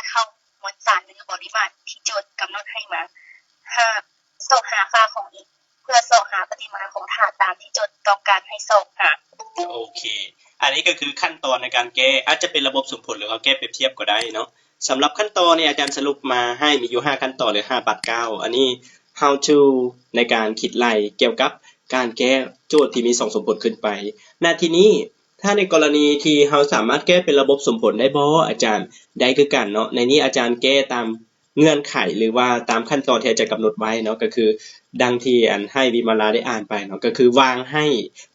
ເຂົ້າມວນສານ ຫຼື ປະລິມານທີ່ໂຈດກຳນົດໃຫ້ມາ ຫາ ຊອກຫາຄ່າຂອງ x ເພື່ອຊອກຫາປະລິມານຂອງທາດຕາມທີ່ໂຈດຕ້ອງການໃຫ້ຊອກຫາ. ໂອເຄ ອັນນີ້ກໍຄືຂັ້ນຕອນໃນການແກ້ ອາດຈະເປັນລະບົບສົມຜົນ ຫຼື ເຮົາແກ້ປຽບທຽບກໍໄດ້ເນາະ. ສຳລັບຂັ້ນຕອນນີ້ ອາຈານສະຫຼຸບມາໃຫ້ມີຢູ່ຫ້າຂັ້ນຕອນ ຫຼື ຫ້າບາດກ້າວ. ອັນນີ້ how to ໃນການຄິດໄລ່ກ່ຽວກັບການແກ້ໂຈດທີ່ມີສອງສົມຜົນຂຶ້ນໄປ. ນະ ທີນີ້ ຖ້າໃນກໍລະນີທີ່ເຮົາສາມາດແກ້ເປັນລະບົບສົມຜົນໄດ້ບໍ່ ອາຈານ? ໄດ້ຄືກັນເນາະ. ໃນນີ້ອາຈານແກ້ຕາມເງື່ອນໄຂ ຫຼືວ່າຕາມຂັ້ນຕອນທີ່ອາຈານກຳນົດໄວ້ເນາະ ກໍຄືດັ່ງທີ່ອັນໃຫ້ວິມາລາໄດ້ອ່ານໄປເນາະ ກໍຄືວາງໃຫ້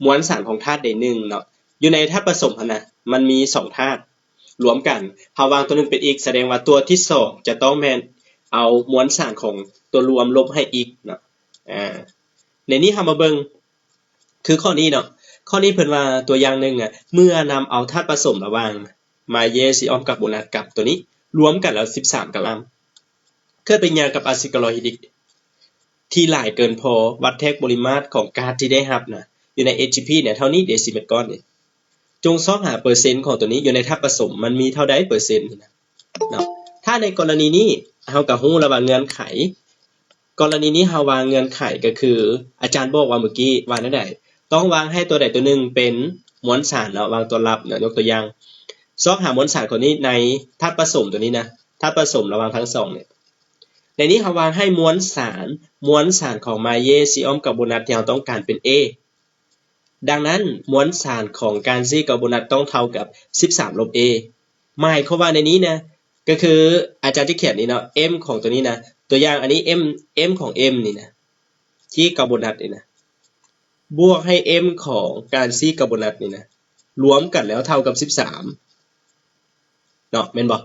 ມວນສານຂອງທາດໃດໜຶ່ງເນາະ ຢູ່ໃນທາດປະສົມຫັ້ນນະ ມັນມີສອງທາດລວມກັນ ເຮົາວາງຕົວໜຶ່ງເປັນ x ສະແດງວ່າຕົວທີສອງຈະຕ້ອງແມ່ນເອົາມວນສານຂອງຕົວລວມລົບໃຫ້ x ເນາະ. ອາ ໃນນີ້ເຮົາມາເບິ່ງ ຄືຂໍ້ນີ້ເນາະ ຂໍ້ນີ້ເພິ່ນວ່າຕົວຢ່າງໜຶ່ງອະ ເມື່ອນຳເອົາທາດປະສົມລະຫວ່າງມາເຢ ຊີອອມ ກາໂບນັດ ກັບຕົວນີ້ລວມກັນແລ້ວສິບສາມກະລັມ ເກີດປະຕິກິລິຍາກັບອາຊິດຄາໂບໂຣຮີລິກທີ່ຫຼາຍເກີນພໍ ວັດແທກປະລິມານຂອງກາສທີ່ໄດ້ຮັບນະ ຢູ່ໃນ ເອ ຈີ ພີ ເທົ່ານີ້ເດຊິເມັດກ້ອນນີ້ ຈົ່ງຊອກຫາເປີເຊັນຂອງຕົວນີ້ຢູ່ໃນທາດປະສົມ ມັນມີເທົ່າໃດເປີເຊັນນີ້ນະເນາະ. ຖ້າໃນກໍລະນີນີ້ ເຮົາກໍຮູ້ແລ້ວວ່າເງື່ອນໄຂ ກໍລະນີນີ້ເຮົາວາງເງື່ອນໄຂກໍຄື ອາຈານບອກວ່າມື້ກີ້ວ່າແນວໃດ? ຕ້ອງວາງໃຫ້ຕົວໃດຕົວໜຶ່ງເປັນມວນສານເນາະ ວາງຕົວລັບເນາະ. ຍົກຕົວຢ່າງ ຊອກຫາມວນສານຂອງນີ້ໃນທາດປະສົມຕົວນີ້ນະ ທາດປະສົມລະຫວ່າງທັງສອງນີ້. ໃນນີ້ເຮົາວາງໃຫ້ມວນສານ ມວນສານຂອງມາເຢ ຊີອອມ ກາໂບນັດ ທີ່ເຮົາຕ້ອງການເປັນ A. ດັ່ງນັ້ນ ມວນສານຂອງການຊີກາໂບນັດຕ້ອງເທົ່າກັບສິບສາມລົບ A. ໝາຍຄວາມວ່າໃນນີ້ນະ ກໍຄືອາຈານຈະຂຽນນີ້ເນາະ M ຂອງຕົວນີ້ນະ ຕົວຢ່າງອັນນີ້ M M ຂອງ M ນີ້ນະ ຊີກາໂບນັດນີ້ນະ ບວກໃຫ້ M ຂອງການຊີກາໂບນັດນີ້ນະ ລວມກັນແລ້ວເທົ່າກັບສິບສາມ ເນາະ ແມ່ນບໍ່?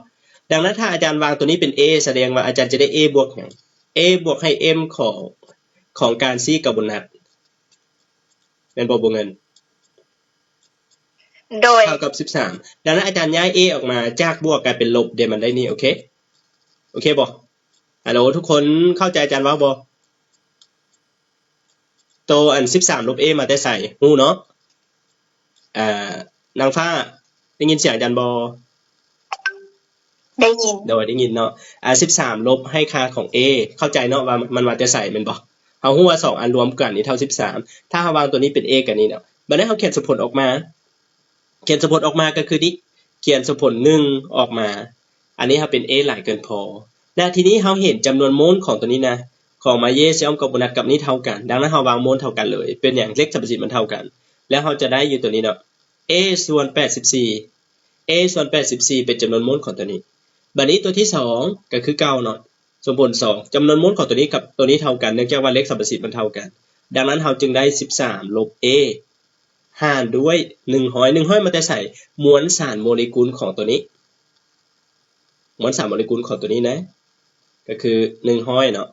ດັ່ງນັ້ນ ຖ້າອາຈານວາງຕົວນີ້ເປັນ A ສະແດງວ່າອາຈານຈະໄດ້ A ບວກຫຍັງ? A ບວກໃຫ້ M ຂອງ ຂອງການຊີກາໂບນັດ ແມ່ນບໍ່ ບົວເງິນ? ໂດຍ ເທົ່າກັບສິບສາມ. ດັ່ງນັ້ນ ອາຈານຍ້າຍ A ອອກມາ ຈາກບວກກາຍເປັນລົບເດ ມັນໄດ້ນີ້ ໂອເຄ ໂອເຄບໍ່? ຮັລໂຫຼ ທຸກຄົນເຂົ້າໃຈອາຈານເວົ້າບໍ່? ໂຕອັນສິບສາມລົບ A ມາແຕ່ໃສ? ຮູ້ເນາະ? ອາ ນາງຟ້າ ໄດ້ຍິນສຽງອາຈານບໍ່? ໄດ້ຍິນ. ໂດຍ ໄດ້ຍິນເນາະ. ອາ ສິບສາມລົບໃຫ້ຄ່າຂອງ A ເຂົ້າໃຈເນາະວ່າມັນມາແຕ່ໃສແມ່ນບໍ່? ເຮົາຮູ້ວ່າສອງອັນລວມກັນນີ້ເທົ່າສິບສາມ ຖ້າເຮົາວາງຕົວນີ້ເປັນ A ກັນນີ້ເນາະ. ບັດນີ້ເຮົາຂຽນສົມຜົນອອກມາ ຂຽນສົມຜົນອອກມາກໍຄືນີ້ ຂຽນສົມຜົນໜຶ່ງອອກມາ ອັນນີ້ເຮົາເປັນ A ຫຼາຍເກີນພໍ. ນະ ທີນີ້ເຮົາເຫັນຈຳນວນໂມນຂອງຕົວນີ້ນະ ຂອງມາເຢ ຊີອອມ ກາໂບນັດ ກັບນີ້ເທົ່າກັນ. ດັ່ງນັ້ນ ເຮົາວາງໂມນເທົ່າກັນເລີຍ. ເປັນຫຍັງ? ເລກສັບປະສິດມັນເທົ່າກັນ. ແລ້ວເຮົາຈະໄດ້ຢູ່ຕົວນີ້ເນາະ A ສ່ວນແປດສິບສີ່ A ສ່ວນແປດສິບສີ່ ເປັນຈຳນວນໂມນຂອງຕົວນີ້. ບັດນີ້ຕົວທີສອງກໍຄືເກົ່າເນາະ ສົມຜົນສອງ ຈຳນວນໂມນຂອງຕົວນີ້ກັບຕົວນີ້ເທົ່າກັນ ເນື່ອງຈາກວ່າເລກສັບປະສິດມັນເທົ່າກັນ. ດັ່ງນັ້ນ ເຮົາຈຶ່ງໄດ້ສິບສາມລົບ A ຫານດ້ວຍໜຶ່ງຮ້ອຍ. ໜຶ່ງຮ້ອຍມາແຕ່ໃສ? ມວນສານໂມເລກຸນຂອງຕົວນີ້ ມວນສານໂມເລກຸນຂອງຕົວນີ້ນະ ກໍຄືໜຶ່ງຮ້ອຍເນາະ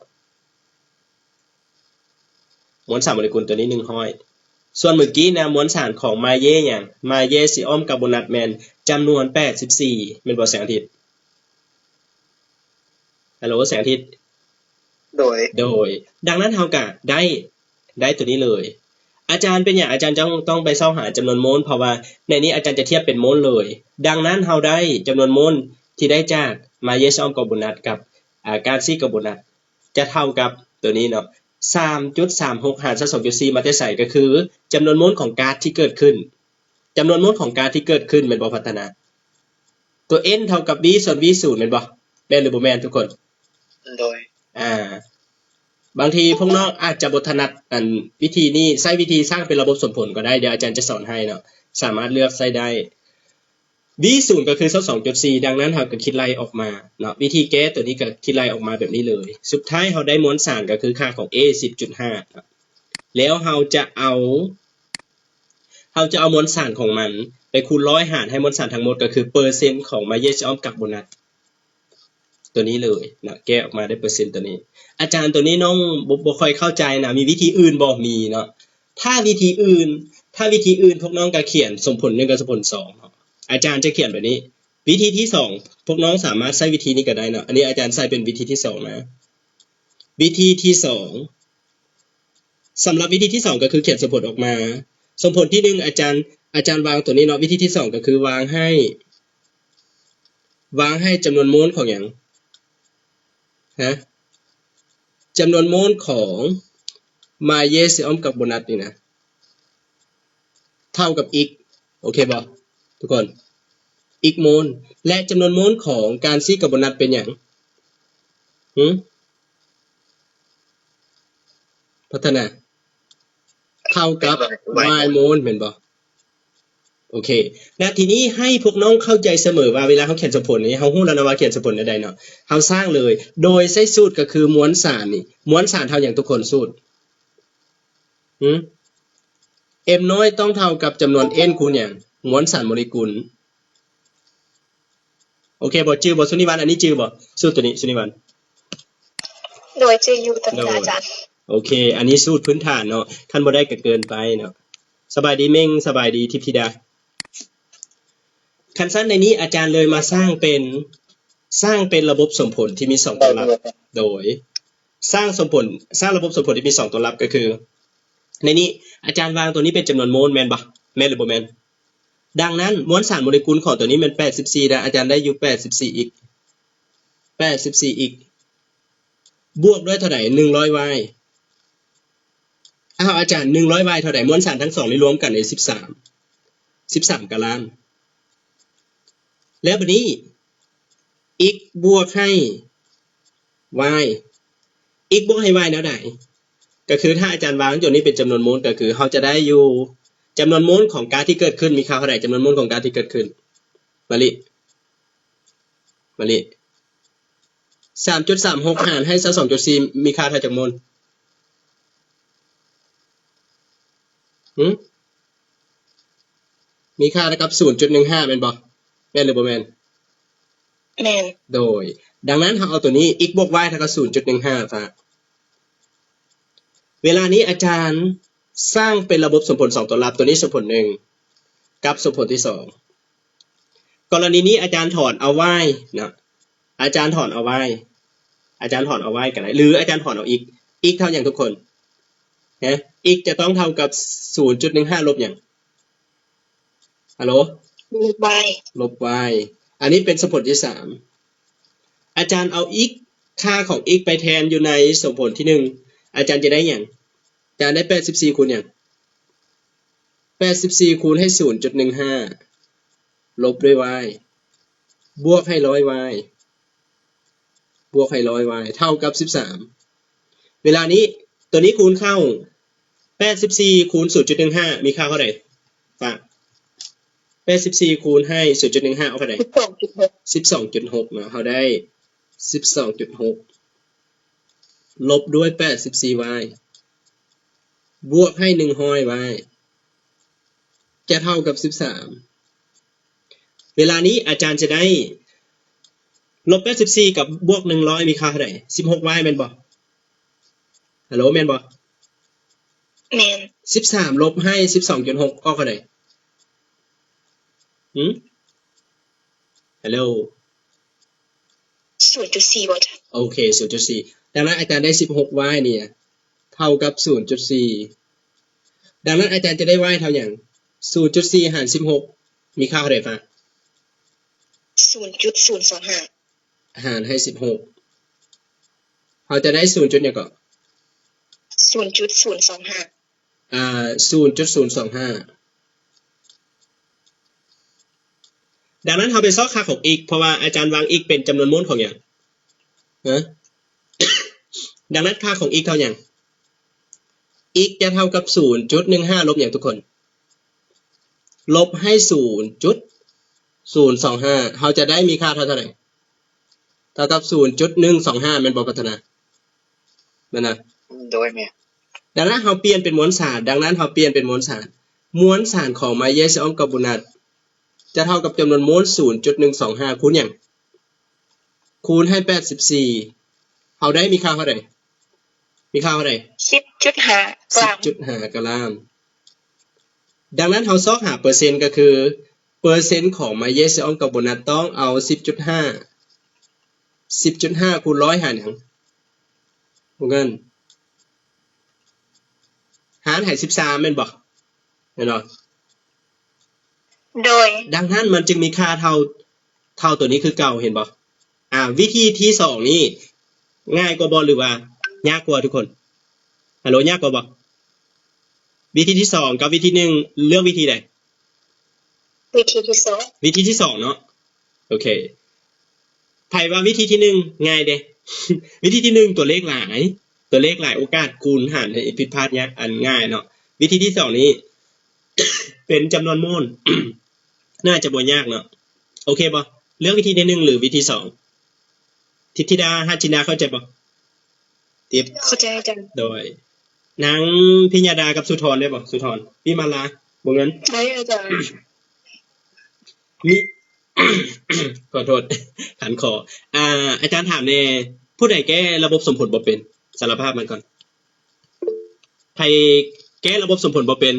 ມວນສານໂມເລກຸນຕົວນີ້ໜຶ່ງຮ້ອຍ. ສ່ວນມື້ກີ້ນະ ມວນສານຂອງມາເຢຫຍັງ? ມາເຢຊີອອມກາໂບນັດ ແມ່ນຈຳນວນແປດສິບສີ່ ແມ່ນບໍ່ ແສງອາທິດ? ຮັລໂຫຼ ແສງອາທິດ? ໂດຍ ໂດຍ. ດັ່ງນັ້ນເຮົາກະໄດ້ ໄດ້ຕົວນີ້ເລີຍ. ອາຈານ ເປັນຫຍັງອາຈານຈັ່ງຕ້ອງໄປຊອກຫາຈຳນວນໂມນ? ເພາະວ່າໃນນີ້ອາຈານຈະທຽບເປັນໂມນເລີຍ. ດັ່ງນັ້ນເຮົາໄດ້ຈຳນວນໂມນທີ່ໄດ້ຈາກມາເຢຊີອອມກາໂບນັດກັບ ອາ ການຊີກາໂບນັດ ຈະເທົ່າກັບຕົວນີ້ເນາະ ສາມຈຸດສາມຫົກຫານຊາວສອງຈຸດສີ່ ມາແຕ່ໃສ? ກໍຄືຈຳນວນໂມນຂອງກາສທີ່ເກີດຂຶ້ນ ຈຳນວນໂມນຂອງກາສທີ່ເກີດຂຶ້ນ ແມ່ນບໍ່ ພັດທະນາ? ຕົວ N ເທົ່າກັບ V ສ່ວນ V ສູນ ແມ່ນບໍ່? ແມ່ນຫຼືບໍ່ແມ່ນທຸກຄົນ? ໂດຍ ອາ ບາງທີພວກນ້ອງອາດຈະບໍ່ຖະໜັດ ອັນ ວິທີນີ້ ໃຊ້ວິທີສ້າງເປັນລະບົບສົມຜົນກໍໄດ້ ດຽວອາຈານຈະສອນໃຫ້ເນາະ ສາມາດເລືອກໃຊ້ໄດ້. V ສູນກໍຄືຊາວສອງຈຸດສີ່ ດັ່ງນັ້ນເຮົາກໍຄິດໄລ່ອອກມາເນາະ ວິທີແກ້ຕົວນີ້ກໍຄິດໄລ່ອອກມາແບບນີ້ເລີຍ. ສຸດທ້າຍເຮົາໄດ້ມວນສານກໍຄືຄ່າຂອງ A ສິບຈຸດຫ້າ ເນາະ ແລ້ວເຮົາຈະເອົາ ເຮົາຈະເອົາມວນສານຂອງມັນໄປຄູນຮ້ອຍ ຫານໃຫ້ມວນສານທັງໝົດ ກໍຄືເປີເຊັນຂອງມາເຢຊີອອມກາໂບນັດ ຕົວນີ້ເລີຍເນາະ ແກ້ອອກມາໄດ້ເປີເຊັນຕົວນີ້. ອາຈານ ຕົວນີ້ນ້ອງບໍ່ ບໍ່ຄ່ອຍເຂົ້າໃຈນະ ມີວິທີອື່ນບໍ່? ມີເນາະ ຖ້າວິທີອື່ນ ຖ້າວິທີອື່ນພວກນ້ອງກໍຂຽນສົມຜົນໜຶ່ງກັບສົມຜົນສອງເນາະ ອາຈານຈະຂຽນແບບນີ້. ວິທີທີສອງ ພວກນ້ອງສາມາດໃຊ້ວິທີນີ້ກໍໄດ້ເນາະ ອັນນີ້ອາຈານໃຊ້ເປັນວິທີທີສອງນະ. ວິທີທີສອງ ສຳລັບວິທີທີສອງກໍຄືຂຽນສົມຜົນອອກມາ. ສົມຜົນທີໜຶ່ງ ອາຈານ ອາຈານວາງຕົວນີ້ເນາະ ວິທີທີສອງກໍຄືວາງໃຫ້ ວາງໃຫ້ຈຳນວນໂມນຂອງຫຍັງ? ຮະ? ຈຳນວນໂມນຂອງມາເຢຊຽມກັບໂບນັດນີ້ນະ ເທົ່າກັບ x ໂອເຄບໍ່ທຸກຄົນ? x ໂມນ ແລະ ຈຳນວນໂມນຂອງການຊີກັບໂບນັດເປັນຫຍັງ? ຫື? ພັດທະນາ ເທົ່າກັບ y ໂມນແມ່ນບໍ່? ໂອເຄ ແລະ ທີນີ້ໃຫ້ພວກນ້ອງເຂົ້າໃຈສະເໝີວ່າເວລາເຮົາຂຽນສົມຜົນນີ້ ເຮົາຮູ້ແລ້ວນະວ່າຂຽນສົມຜົນແນວໃດເນາະ. ເຮົາສ້າງເລີຍໂດຍໃຊ້ສູດກໍຄືມວນສານນີ້ ມວນສານເທົ່າຫຍັງທຸກຄົນ? ສູດ ຫື? m ນ້ອຍຕ້ອງເທົ່າກັບຈຳນວນ n ຄູນຫຍັງ? ມວນສານໂມເລກຸນ. ໂອເຄບໍ່? ຈື່ບໍ່ ສຸນິວັນ? ອັນນີ້ຈື່ບໍ່? ສູດໂຕນີ້ ສຸນິວັນ? ໂດຍ ຈື່ຢູ່ ທ່ານອາຈານ. ໂອເຄ ອັນນີ້ສູດພື້ນຖານເນາະ ຄັນບໍ່ໄດ້ກໍເກີນໄປເນາະ. ສະບາຍດີເມັງ ສະບາຍດີທິບທິດາ. ຄັນຊັ້ນໃນນີ້ອາຈານເລີຍມາສ້າງເປັນ ສ້າງເປັນລະບົບສົມຜົນທີ່ມີສອງຕົວລັບ ໂດຍ ສ້າງສົມຜົນ ສ້າງລະບົບສົມຜົນທີ່ມີສອງຕົວລັບ ກໍຄື ໃນນີ້ອາຈານວາງຕົວນີ້ເປັນຈຳນວນໂມນແມ່ນບໍ່? ແມ່ນຫຼືບໍ່ແມ່ນ? ດັ່ງນັ້ນ ມວນສານໂມເລກຸນຂອງຕົວນີ້ແມ່ນແປດສິບສີ່ ແລະ ອາຈານໄດ້ຢູ່ແປດສິບສີ່ x ແປດສິບສີ່ x ບວກດ້ວຍເທົ່າໃດ? ໜຶ່ງຮ້ອຍ y. ອ້າວ ອາຈານ ໜຶ່ງຮ້ອຍ y ເທົ່າໃດ? ມວນສານທັງສອງນີ້ລວມກັນໄດ້ສິບສາມ ສິບສາມກາລາມ. ແລ້ວບາດນີ້ x ບວກໃຫ້ y x ບວກໃຫ້ y ແນວໃດ? ກໍຄືຖ້າອາຈານວາງຕົວນີ້ເປັນຈຳນວນໂມນ ກໍຄືເຮົາຈະໄດ້ຢູ່ ຈຳນວນໂມນຂອງກາດທີ່ເກີດຂຶ້ນມີຄ່າເທົ່າໃດ? ຈຳນວນໂມນຂອງກາດທີ່ເກີດຂຶ້ນ ມະລິ ມະລິ ສາມຈຸດສາມຫົກຫານໃຫ້ຊາວສອງຈຸດສີ່ ມີຄ່າເທົ່າຈັກໂມນ? ຫື? ມີຄ່າເທົ່າກັບສູນຈຸດໜຶ່ງຫ້າ ແມ່ນບໍ່? ແມ່ນຫຼືບໍ່ແມ່ນ? ແມ່ນ. ໂດຍ ດັ່ງນັ້ນເຮົາເອົາຕົວນີ້ x ບວກ y ເທົ່າກັບສູນຈຸດໜຶ່ງຫ້າ ຊະ. ເວລານີ້ອາຈານສ້າງເປັນລະບົບສົມຜົນສອງຕົວລັບ ຕົວນີ້ສົມຜົນໜຶ່ງ ກັບສົມຜົນທີສອງ. ກໍລະນີນີ້ອາຈານຖອນເອົາ y ເນາະ ອາຈານຖອນເອົາ y ອາຈານຖອນເອົາ y ກໍໄດ້ ຫຼືອາຈານຖອນເອົາ x x ເທົ່າຫຍັງທຸກຄົນ? ຮະ x ຈະຕ້ອງເທົ່າກັບສູນຈຸດໜຶ່ງຫ້າ ລົບຫຍັງ? ຮັລໂຫຼ? ລົບ y ລົບ y ອັນນີ້ເປັນສົມຜົນທີສາມ. ອາຈານເອົາ x ຄ່າຂອງ x ໄປແທນຢູ່ໃນສົມຜົນທີໜຶ່ງ ອາຈານຈະໄດ້ຫຍັງ? ອາຈານໄດ້ແປດສິບສີ່ຄູນຫຍັງ? ແປດສິບສີ່ຄູນໃຫ້ສູນຈຸດໜຶ່ງຫ້າ ລົບດ້ວຍ y ບວກໃຫ້ຮ້ອຍ y ບວກໃຫ້ຮ້ອຍ y ເທົ່າກັບສິບສາມ. ເວລານີ້ ຕົວນີ້ຄູນເຂົ້າ ແປດສິບສີ່ຄູນສູນຈຸດໜຶ່ງຫ້າ ມີຄ່າເທົ່າໃດ? ປະ ແປດສິບສີ່ຄູນໃຫ້ສູນຈຸດໜຶ່ງຫ້າ ອອກເທົ່າໃດ? ສິບສອງຈຸດຫົກ ສິບສອງຈຸດຫົກເນາະ ເຮົາໄດ້ສິບສອງຈຸດຫົກ ລົບດ້ວຍແປດສິບສີ່ y ບວກໃຫ້ໜຶ່ງຮ້ອຍ y ຈະເທົ່າກັບສິບສາມ. ເວລານີ້ອາຈານຈະໄດ້ ລົບແປດສິບສີ່ກັບບວກໜຶ່ງຮ້ອຍ ມີຄ່າເທົ່າໃດ? ສິບຫົກ y ແມ່ນບໍ່? ຮັລໂຫຼ ແມ່ນບໍ່? ແມ່ນ. ສິບສາມລົບໃຫ້ສິບສອງຈຸດຫົກ ອອກເທົ່າໃດ? ຫື? ຮັລໂຫຼ ສູນຈຸດສີ່ ບໍ່ຈະ? ໂອເຄ ສູນຈຸດສີ່. ດັ່ງນັ້ນອາຈານໄດ້ສິບຫົກ y ນີ້ເທົ່າກັບສູນຈຸດສີ່. ດັ່ງນັ້ນອາຈານຈະໄດ້ y ເທົ່າຫຍັງ? ສູນຈຸດສີ່ຫານສິບຫົກ ມີຄ່າເທົ່າໃດ? ສູນຈຸດສູນສອງຫ້າ ຫານໃຫ້ສິບຫົກ ເຮົາຈະໄດ້ສູນຈຸດຫຍັງເກາະ? ສູນຈຸດສູນສອງຫ້າ ອ່າ ສູນຈຸດສູນສອງຫ້າ. ດັ່ງນັ້ນເຮົາໄປຊອກຄ່າຂອງ x ເພາະວ່າອາຈານວາງ x ເປັນຈຳນວນໂມນຂອງຫຍັງ? ຮະ? ດັ່ງນັ້ນຄ່າຂອງ x ເທົ່າຫຍັງ? x ຈະເທົ່າກັບສູນຈຸດໜຶ່ງຫ້າ ລົບຫຍັງທຸກຄົນ? ລົບໃຫ້ສູນຈຸດສູນສອງຫ້າ ເຮົາຈະໄດ້ມີຄ່າເທົ່າເທົ່າໃດ? ເທົ່າກັບສູນຈຸດໜຶ່ງສອງຫ້າ ແມ່ນບໍ່ ພັດທະນາ? ແມ່ນນະ? ໂດຍ ແມ່ນ. ດັ່ງນັ້ນເຮົາປ່ຽນເປັນມວນສານ ດັ່ງນັ້ນເຮົາປ່ຽນເປັນມວນສານ ມວນສານຂອງມາເຢຊຽມກັບໂບນັດ ຈະເທົ່າກັບຈຳນວນໂມນສູນຈຸດໜຶ່ງສອງຫ້າ ຄູນຫຍັງ? ຄູນໃຫ້ແປດສິບສີ່ ເຮົາໄດ້ມີຄ່າເທົ່າໃດ? ມີຄ່າເທົ່າໃດ? ສິບຈຸດຫ້າກຣາມ ສິບຈຸດຫ້າກຣາມ. ດັ່ງນັ້ນເຮົາຊອກຫາເປີເຊັນ ກໍຄືເປີເຊັນຂອງມາເຢຊຽມກັບໂບນັດ ຕ້ອງເອົາສິບຈຸດຫ້າ ສິບຈຸດຫ້າຄູນຮ້ອຍຫານຫຍັງ? ບໍ່ເງິນ ຫານໃຫ້ສິບສາມ ແມ່ນບໍ່? ແມ່ນບໍ່? ໂດຍ. ດັ່ງນັ້ນມັນຈຶ່ງມີຄ່າເທົ່າ ເຂົ້າໂຕນີ້ຄືເກົ່າ ເຫັນບໍ່? ອ່າ ວິທີທີສອງນີ້ງ່າຍກວ່າບໍ່ ຫຼືວ່າຍາກກວ່າທຸກຄົນ? ຮັລໂຫຼ ຍາກກວ່າບໍ່? ວິທີທີສອງກັບວິທີໜຶ່ງ ເລືອກວິທີໃດ? ວິທີທີສອງ. ວິທີທີສອງເນາະ. ໂອເຄ ໃຜວ່າວິທີທີໜຶ່ງງ່າຍເດ? ວິທີທີໜຶ່ງຕົວເລກຫຼາຍ ຕົວເລກຫຼາຍ ໂອກາດຄູນຫານໃຫ້ຜິດພາດຍາກ ອັນງ່າຍເນາະ. ວິທີທີສອງນີ້ ເປັນຈຳນວນໂມນ ໜ້າຈະບໍ່ຍາກເນາະ. ໂອເຄບໍ່? ເລືອກວິທີທີໜຶ່ງ ຫຼື ວິທີສອງ? ທິດທິດາ ຫາດຈິນດາ ເຂົ້າໃຈບໍ່? ຕິດ ເຂົ້າໃຈອາຈານ. ໂດຍ ນາງພິຍາດາກັບສຸທອນໄດ້ບໍ່? ສຸທອນ ວິມາລາ ບົວເງິນ ໄດ້ອາຈານ. ມີ ຂໍໂທດ ຂັນຄໍ. ອ່າ ອາຈານຖາມແດ່ ຜູ້ໃດແກ້ລະບົບສົມຜົນບໍ່ເປັນ? ສາລະພາບມາກ່ອນ. ໃຜແກ້ລະບົບສົມຜົນບໍ່ເປັນ?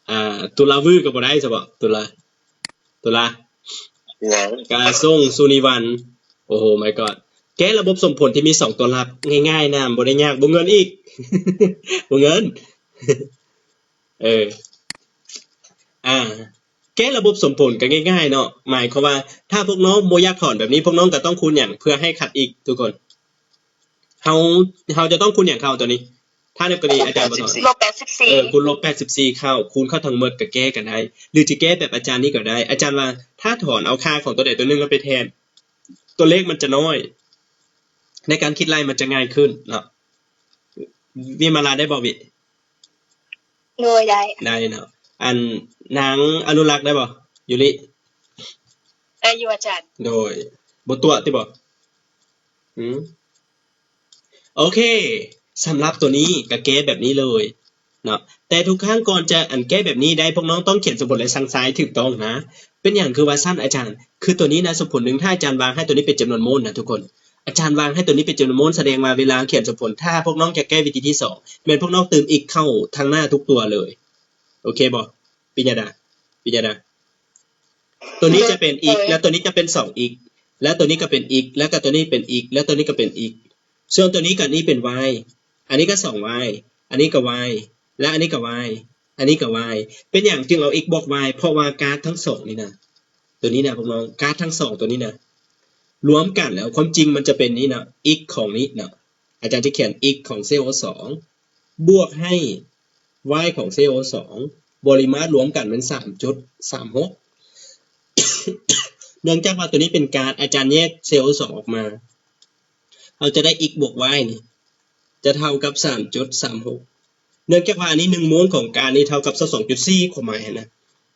ອ່າ ຕຸລາວືກໍບໍ່ໄດ້ຊະບໍ? ຕຸລາ ຕຸລາ ຫຍັງ? ກາຊົງ ສຸນີວັນ. ໂອ້ໂຫ ມາຍກອດ ແກ້ລະບົບສົມຜົນທີ່ມີສອງຕົວຫຼັກງ່າຍໆນະ ບໍ່ໄດ້ຍາກ. ບົວເງິນອີກ ບົວເງິນ ເອີ ອ່າ ແກ້ລະບົບສົມຜົນກໍງ່າຍໆເນາະ. ໝາຍຄວາມວ່າ ຖ້າພວກນ້ອງບໍ່ຢາກຖອນແບບນີ້ ພວກນ້ອງກໍຕ້ອງຄູນຫຍັງ ເພື່ອໃຫ້ຂັດອີກທຸກຄົນ? ເຮົາ ເຮົາຈະຕ້ອງຄູນຫຍັງເຂົ້າຕົວນີ້? ຖ້າໃນກໍລະນີອາຈານບໍ່ຖອນ ລົບແປດສິບສີ່ ເອີ ຄູນລົບແປດສິບສີ່ເຂົ້າ ຄູນເຂົ້າທັງໝົດກໍແກ້ກັນໄດ້ ຫຼືຈະແກ້ແບບອາຈານນີ້ກໍໄດ້. ອາຈານວ່າ ຖ້າຖອນເອົາຄ່າຂອງຕົວໃດຕົວໜຶ່ງມາເປັນແທນ ຕົວເລກມັນຈະນ້ອຍ ໃນການຄິດໄລ່ມັນຈະງ່າຍຂຶ້ນເນາະ. ວິມາລາໄດ້ບໍ່? ວິ ໂດຍ ໄດ້ ໄດ້ເນາະ. ອັນ ນາງອະນຸລັກໄດ້ບໍ່? ຢູລິ ໄດ້ຢູ່ອາຈານ. ໂດຍ ບໍ່ຕົວະຕິບໍ່? ອືມ ໂອເຄ ສຳລັບຕົວນີ້ກໍແກ້ແບບນີ້ເລີຍເນາະ. ແຕ່ທຸກຄັ້ງກ່ອນຈະ ອັນ ແກ້ແບບນີ້ໄດ້ ພວກນ້ອງຕ້ອງຂຽນສົມຜົນແລະຊັງຊາຍຖືກຕ້ອງນະ. ເປັນຫຍັງຄືວ່າຊັ້ນອາຈານ? ຄືຕົວນີ້ນະ ສົມຜົນໜຶ່ງ ຖ້າອາຈານວາງໃຫ້ຕົວນີ້ເປັນຈຳນວນໂມນນະທຸກຄົນ ອາຈານວາງໃຫ້ຕົວນີ້ເປັນຈຳນວນໂມນ ສະແດງວ່າເວລາຂຽນສົມຜົນ ຖ້າພວກນ້ອງຈະແກ້ວິທີທີສອງ ແມ່ນພວກນ້ອງຕື່ມ x ເຂົ້າທາງໜ້າທຸກຕົວເລີຍ. ໂອເຄບໍ່? ປິຍະດາ ປິຍະດາ ຕົວນີ້ຈະເປັນ x ແລ້ວຕົວນີ້ຈະເປັນສອງ x ແລ້ວຕົວນີ້ກໍເປັນ x ແລ້ວກໍຕົວນີ້ເປັນ x ແລ້ວຕົວນີ້ກໍເປັນ x ສ່ວນຕົວນີ້ກັບນີ້ເປັນ y ອັນນີ້ກໍສອງ y ອັນນີ້ກໍ y ແລະ ອັນນີ້ກໍ y ອັນນີ້ກໍ y. ເປັນຫຍັງຈຶ່ງເອົາ x ບວກ y? ເພາະວ່າກາດທັງສອງນີ້ນະ ຕົວນີ້ນະພວກນ້ອງ ກາດທັງສອງຕົວນີ້ນະ ລວມກັນແລ້ວ ຄວາມຈິງມັນຈະເປັນນີ້ເນາະ x ຂອງນີ້ເນາະ. ອາຈານຈະຂຽນ x ຂອງ C O ສອງ ບວກໃຫ້ y ຂອງ C O ສອງ ບໍລິມາດລວມກັນແມ່ນ ສາມຈຸດສາມຫົກ. ເນື່ອງຈາກວ່າຕົວນີ້ເປັນກາດ ອາຈານແຍກ C O ສອງ ອອກມາ ເຮົາຈະໄດ້ x ບວກ y ນີ້ ຈະເທົ່າກັບ ສາມຈຸດສາມຫົກ. ເນື່ອງຈາກວ່າອັນນີ້ ໜຶ່ງໂມນຂອງກາດນີ້ເທົ່າກັບ ຊາວສອງຈຸດສີ່ ຄວາມໝາຍຫັ້ນນະ.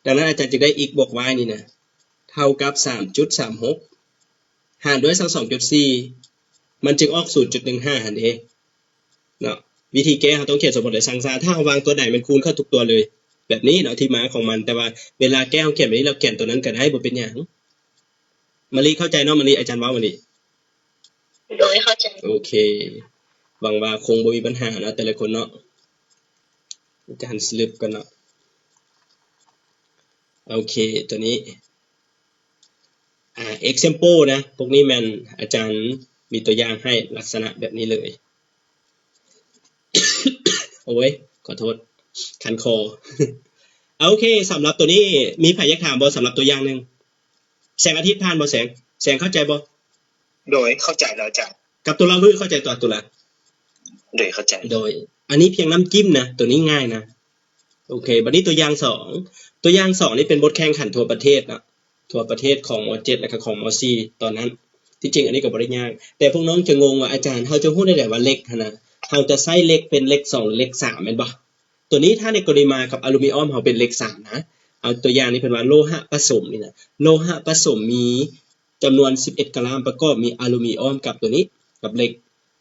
ດັ່ງນັ້ນອາຈານຈຶ່ງໄດ້ x ບວກ y ນີ້ນະ ເທົ່າກັບ ສາມຈຸດສາມຫົກ ຫານດ້ວຍ ຊາວສອງຈຸດສີ່ ມັນຈຶ່ງອອກ ສູນຈຸດໜຶ່ງຫ້າ ຫັ້ນເດເນາະ. ວິທີແກ້ເຮົາຕ້ອງຂຽນສົມຜົນແລະຊັງຊາ ຖ້າເຮົາວາງຕົວໃດ ມັນຄູນເຂົ້າທຸກຕົວເລີຍ ແບບນີ້ເນາະ ທີ່ມາຂອງມັນ. ແຕ່ວ່າເວລາແກ້ເຮົາຂຽນແບບນີ້ ເຮົາຂຽນຕົວນັ້ນກໍໄດ້ ບໍ່ເປັນຫຍັງ. ມະລິເຂົ້າໃຈເນາະ ມະລິ ອາຈານເວົ້າມະລິ ໂດຍ ເຂົ້າໃຈ. ໂອເຄ ຫວັງວ່າຄົງບໍ່ມີບັນຫາເນາະ ແຕ່ລະຄົນເນາະ. ອາຈານສະຫຼຸບກ່ອນເນາະ. ໂອເຄ ຕົວນີ້ ອ່າ example ນະ ພວກນີ້ແມ່ນອາຈານມີຕົວຢ່າງໃຫ້ລັກສະນະແບບນີ້ເລີຍ. ໂອ້ຍ ຂໍໂທດ ຄັນຄໍ. ໂອເຄ ສຳລັບຕົວນີ້ ມີໃຜຢາກຖາມບໍ່? ສຳລັບຕົວຢ່າງໜຶ່ງ ແສງອາທິດຜ່ານບໍ່? ແສງ ແສງເຂົ້າໃຈບໍ່? ໂດຍ ເຂົ້າໃຈແລ້ວອາຈານ. ກັບຕົວລາວ ເຂົ້າໃຈຕົວ ຕົວລາວ ໂດຍ ເຂົ້າໃຈ. ໂດຍ ອັນນີ້ພຽງນ້ຳຈິ້ມນະ ຕົວນີ້ງ່າຍນະ. ໂອເຄ ບັດນີ້ຕົວຢ່າງສອງ ຕົວຢ່າງສອງນີ້ເປັນບົດແຂ່ງຂັນທົ່ວປະເທດເນາະ ທົ່ວປະເທດຂອງ ມໍເຈັດ ແລະກະຂອງ ມໍສີ່ ຕອນນັ້ນ. ທີ່ຈິງອັນນີ້ກໍບໍ່ໄດ້ຍາກ ແຕ່ພວກນ້ອງຈະງົງວ່າ ອາຈານ ເຮົາຈະຮູ້ໄດ້ໃດວ່າເຫຼັກຫັ້ນນະ ເຮົາຈະໃຊ້ເຫຼັກເປັນເຫຼັກສອງ ເຫຼັກສາມ ແມ່ນບໍ່? ຕົວນີ້ຖ້າໃນກໍລະນີມາກັບອາລູມີອອມ ເຮົາເປັນເຫຼັກສາມນະ. ເອົາຕົວຢ່າງນີ້ ເພິ່ນວ່າໂລຫະປະສົມນີ້ນະ ໂລຫະປະສົມມີ ຈຳນວນສິບເອັດກະລາມ ປະກອບມີອາລູມີອອມກັບຕົວນີ້ ກັບເຫຼັກ.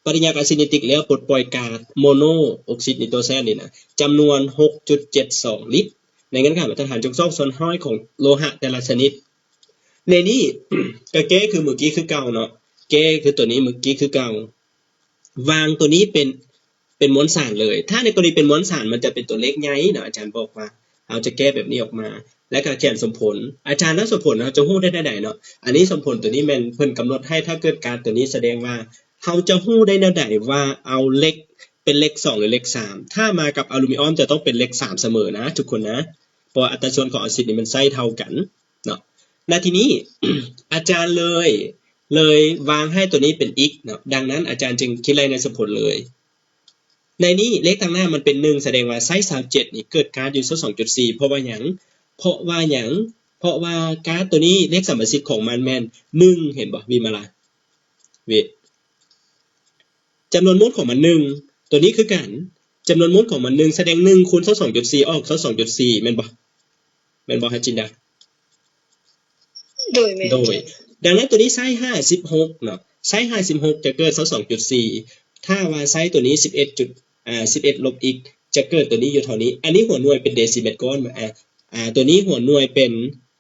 ປະລິຍາກາຍຊີເນຕິກແລ້ວປົດປ່ອຍກາດໂມໂນອົກຊິດນິໂຕແຊນນີ້ນະ ຈຳນວນຫົກຈຸດເຈັດສອງລິດ ໃນເງື່ອນໄຂມາດຕະຖານ ຈະສອງສ່ວນຮ້ອຍຂອງໂລຫະແຕ່ລະຊະນິດ. ໃນນີ້ ກະແກ້ຄືມື້ກີ້ຄືເກົ່າເນາະ ແກ້ຄືຕົວນີ້ມື້ກີ້ຄືເກົ່າ ວາງຕົວນີ້ເປັນ ເປັນມວນສານເລີຍ. ຖ້າໃນກໍລະນີເປັນມວນສານ ມັນຈະເປັນຕົວເລກໃຫຍ່ເນາະ ອາຈານບອກວ່າ ເຮົາຈະແກ້ແບບນີ້ອອກມາ ແລ້ວກໍຂຽນສົມຜົນ. ອາຈານ ແລ້ວສົມຜົນເຮົາຈະຮູ້ໄດ້ແນວໃດເນາະ? ອັນນີ້ສົມຜົນຕົວນີ້ແມ່ນເພິ່ນກຳນົດໃຫ້ ຖ້າເກີດການຕົວນີ້ ສະແດງວ່າເຮົາຈະຮູ້ໄດ້ແນວໃດວ່າເອົາເຫຼັກເປັນເຫຼັກສອງ ຫຼື ເຫຼັກສາມ? ຖ້າມາກັບອາລູມີອອມ ຈະຕ້ອງເປັນເຫຼັກສາມສະເໝີນະທຸກຄົນນະ. ເພາະວ່າອັດຕາສ່ວນຂອງອາຊິດນີ້ມັນໃຊ້ເທົ່າກັນເນາະ. ແລ້ວທີນີ້ ອາຈານເລີຍ ເລີຍວາງໃຫ້ຕົວນີ້ເປັນ x ເນາະ. ດັ່ງນັ້ນອາຈານຈຶ່ງຄິດໄລ່ໃນສົມຜົນເລີຍ. ໃນນີ້ເລກທາງໜ້າມັນເປັນໜຶ່ງ ສະແດງວ່າໄຊຊາວເຈັດນີ້ເກີດກາສຢູ່ຊາວສອງຈຸດສີ່ ເພາະວ່າຫຍັງ? ເພາະວ່າຫຍັງ? ເພາະວ່າກາສຕົວນີ້ເລກສຳປະສິດຂອງມັນແມ່ນໜຶ່ງ ເຫັນບໍ່ ວິມາລາ? ເວດ ຈຳນວນໂມນຂອງມັນໜຶ່ງ ຕົວນີ້ຄືກັນ ຈຳນວນໂມນຂອງມັນໜຶ່ງ ສະແດງໜຶ່ງຄູນຊາວສອງຈຸດສີ່ອອກຊາວສອງຈຸດສີ່ ແມ່ນບໍ່? ແມ່ນບໍ່ຮະຈິນດາ? ໂດຍ ແມ່ນ ໂດຍ ອາຈານ. ດັ່ງນັ້ນຕົວນີ້ໄຊຫ້າສິບຫົກເນາະ ໄຊຫ້າສິບຫົກຈະເກີດຊາວສອງຈຸດສີ່ ຖ້າວ່າໄຊຕົວນີ້ສິບເອັດຈຸດ ອ່າ ສິບເອັດລົບ x ຈະເກີດຕົວນີ້ຢູ່ເທົ່ານີ້. ອັນນີ້ຫົວໜ່ວຍເປັນເດຊິແມັດກ້ອນ ອ່າ ອ່າ ຕົວນີ້ຫົວໜ່ວຍເປັນ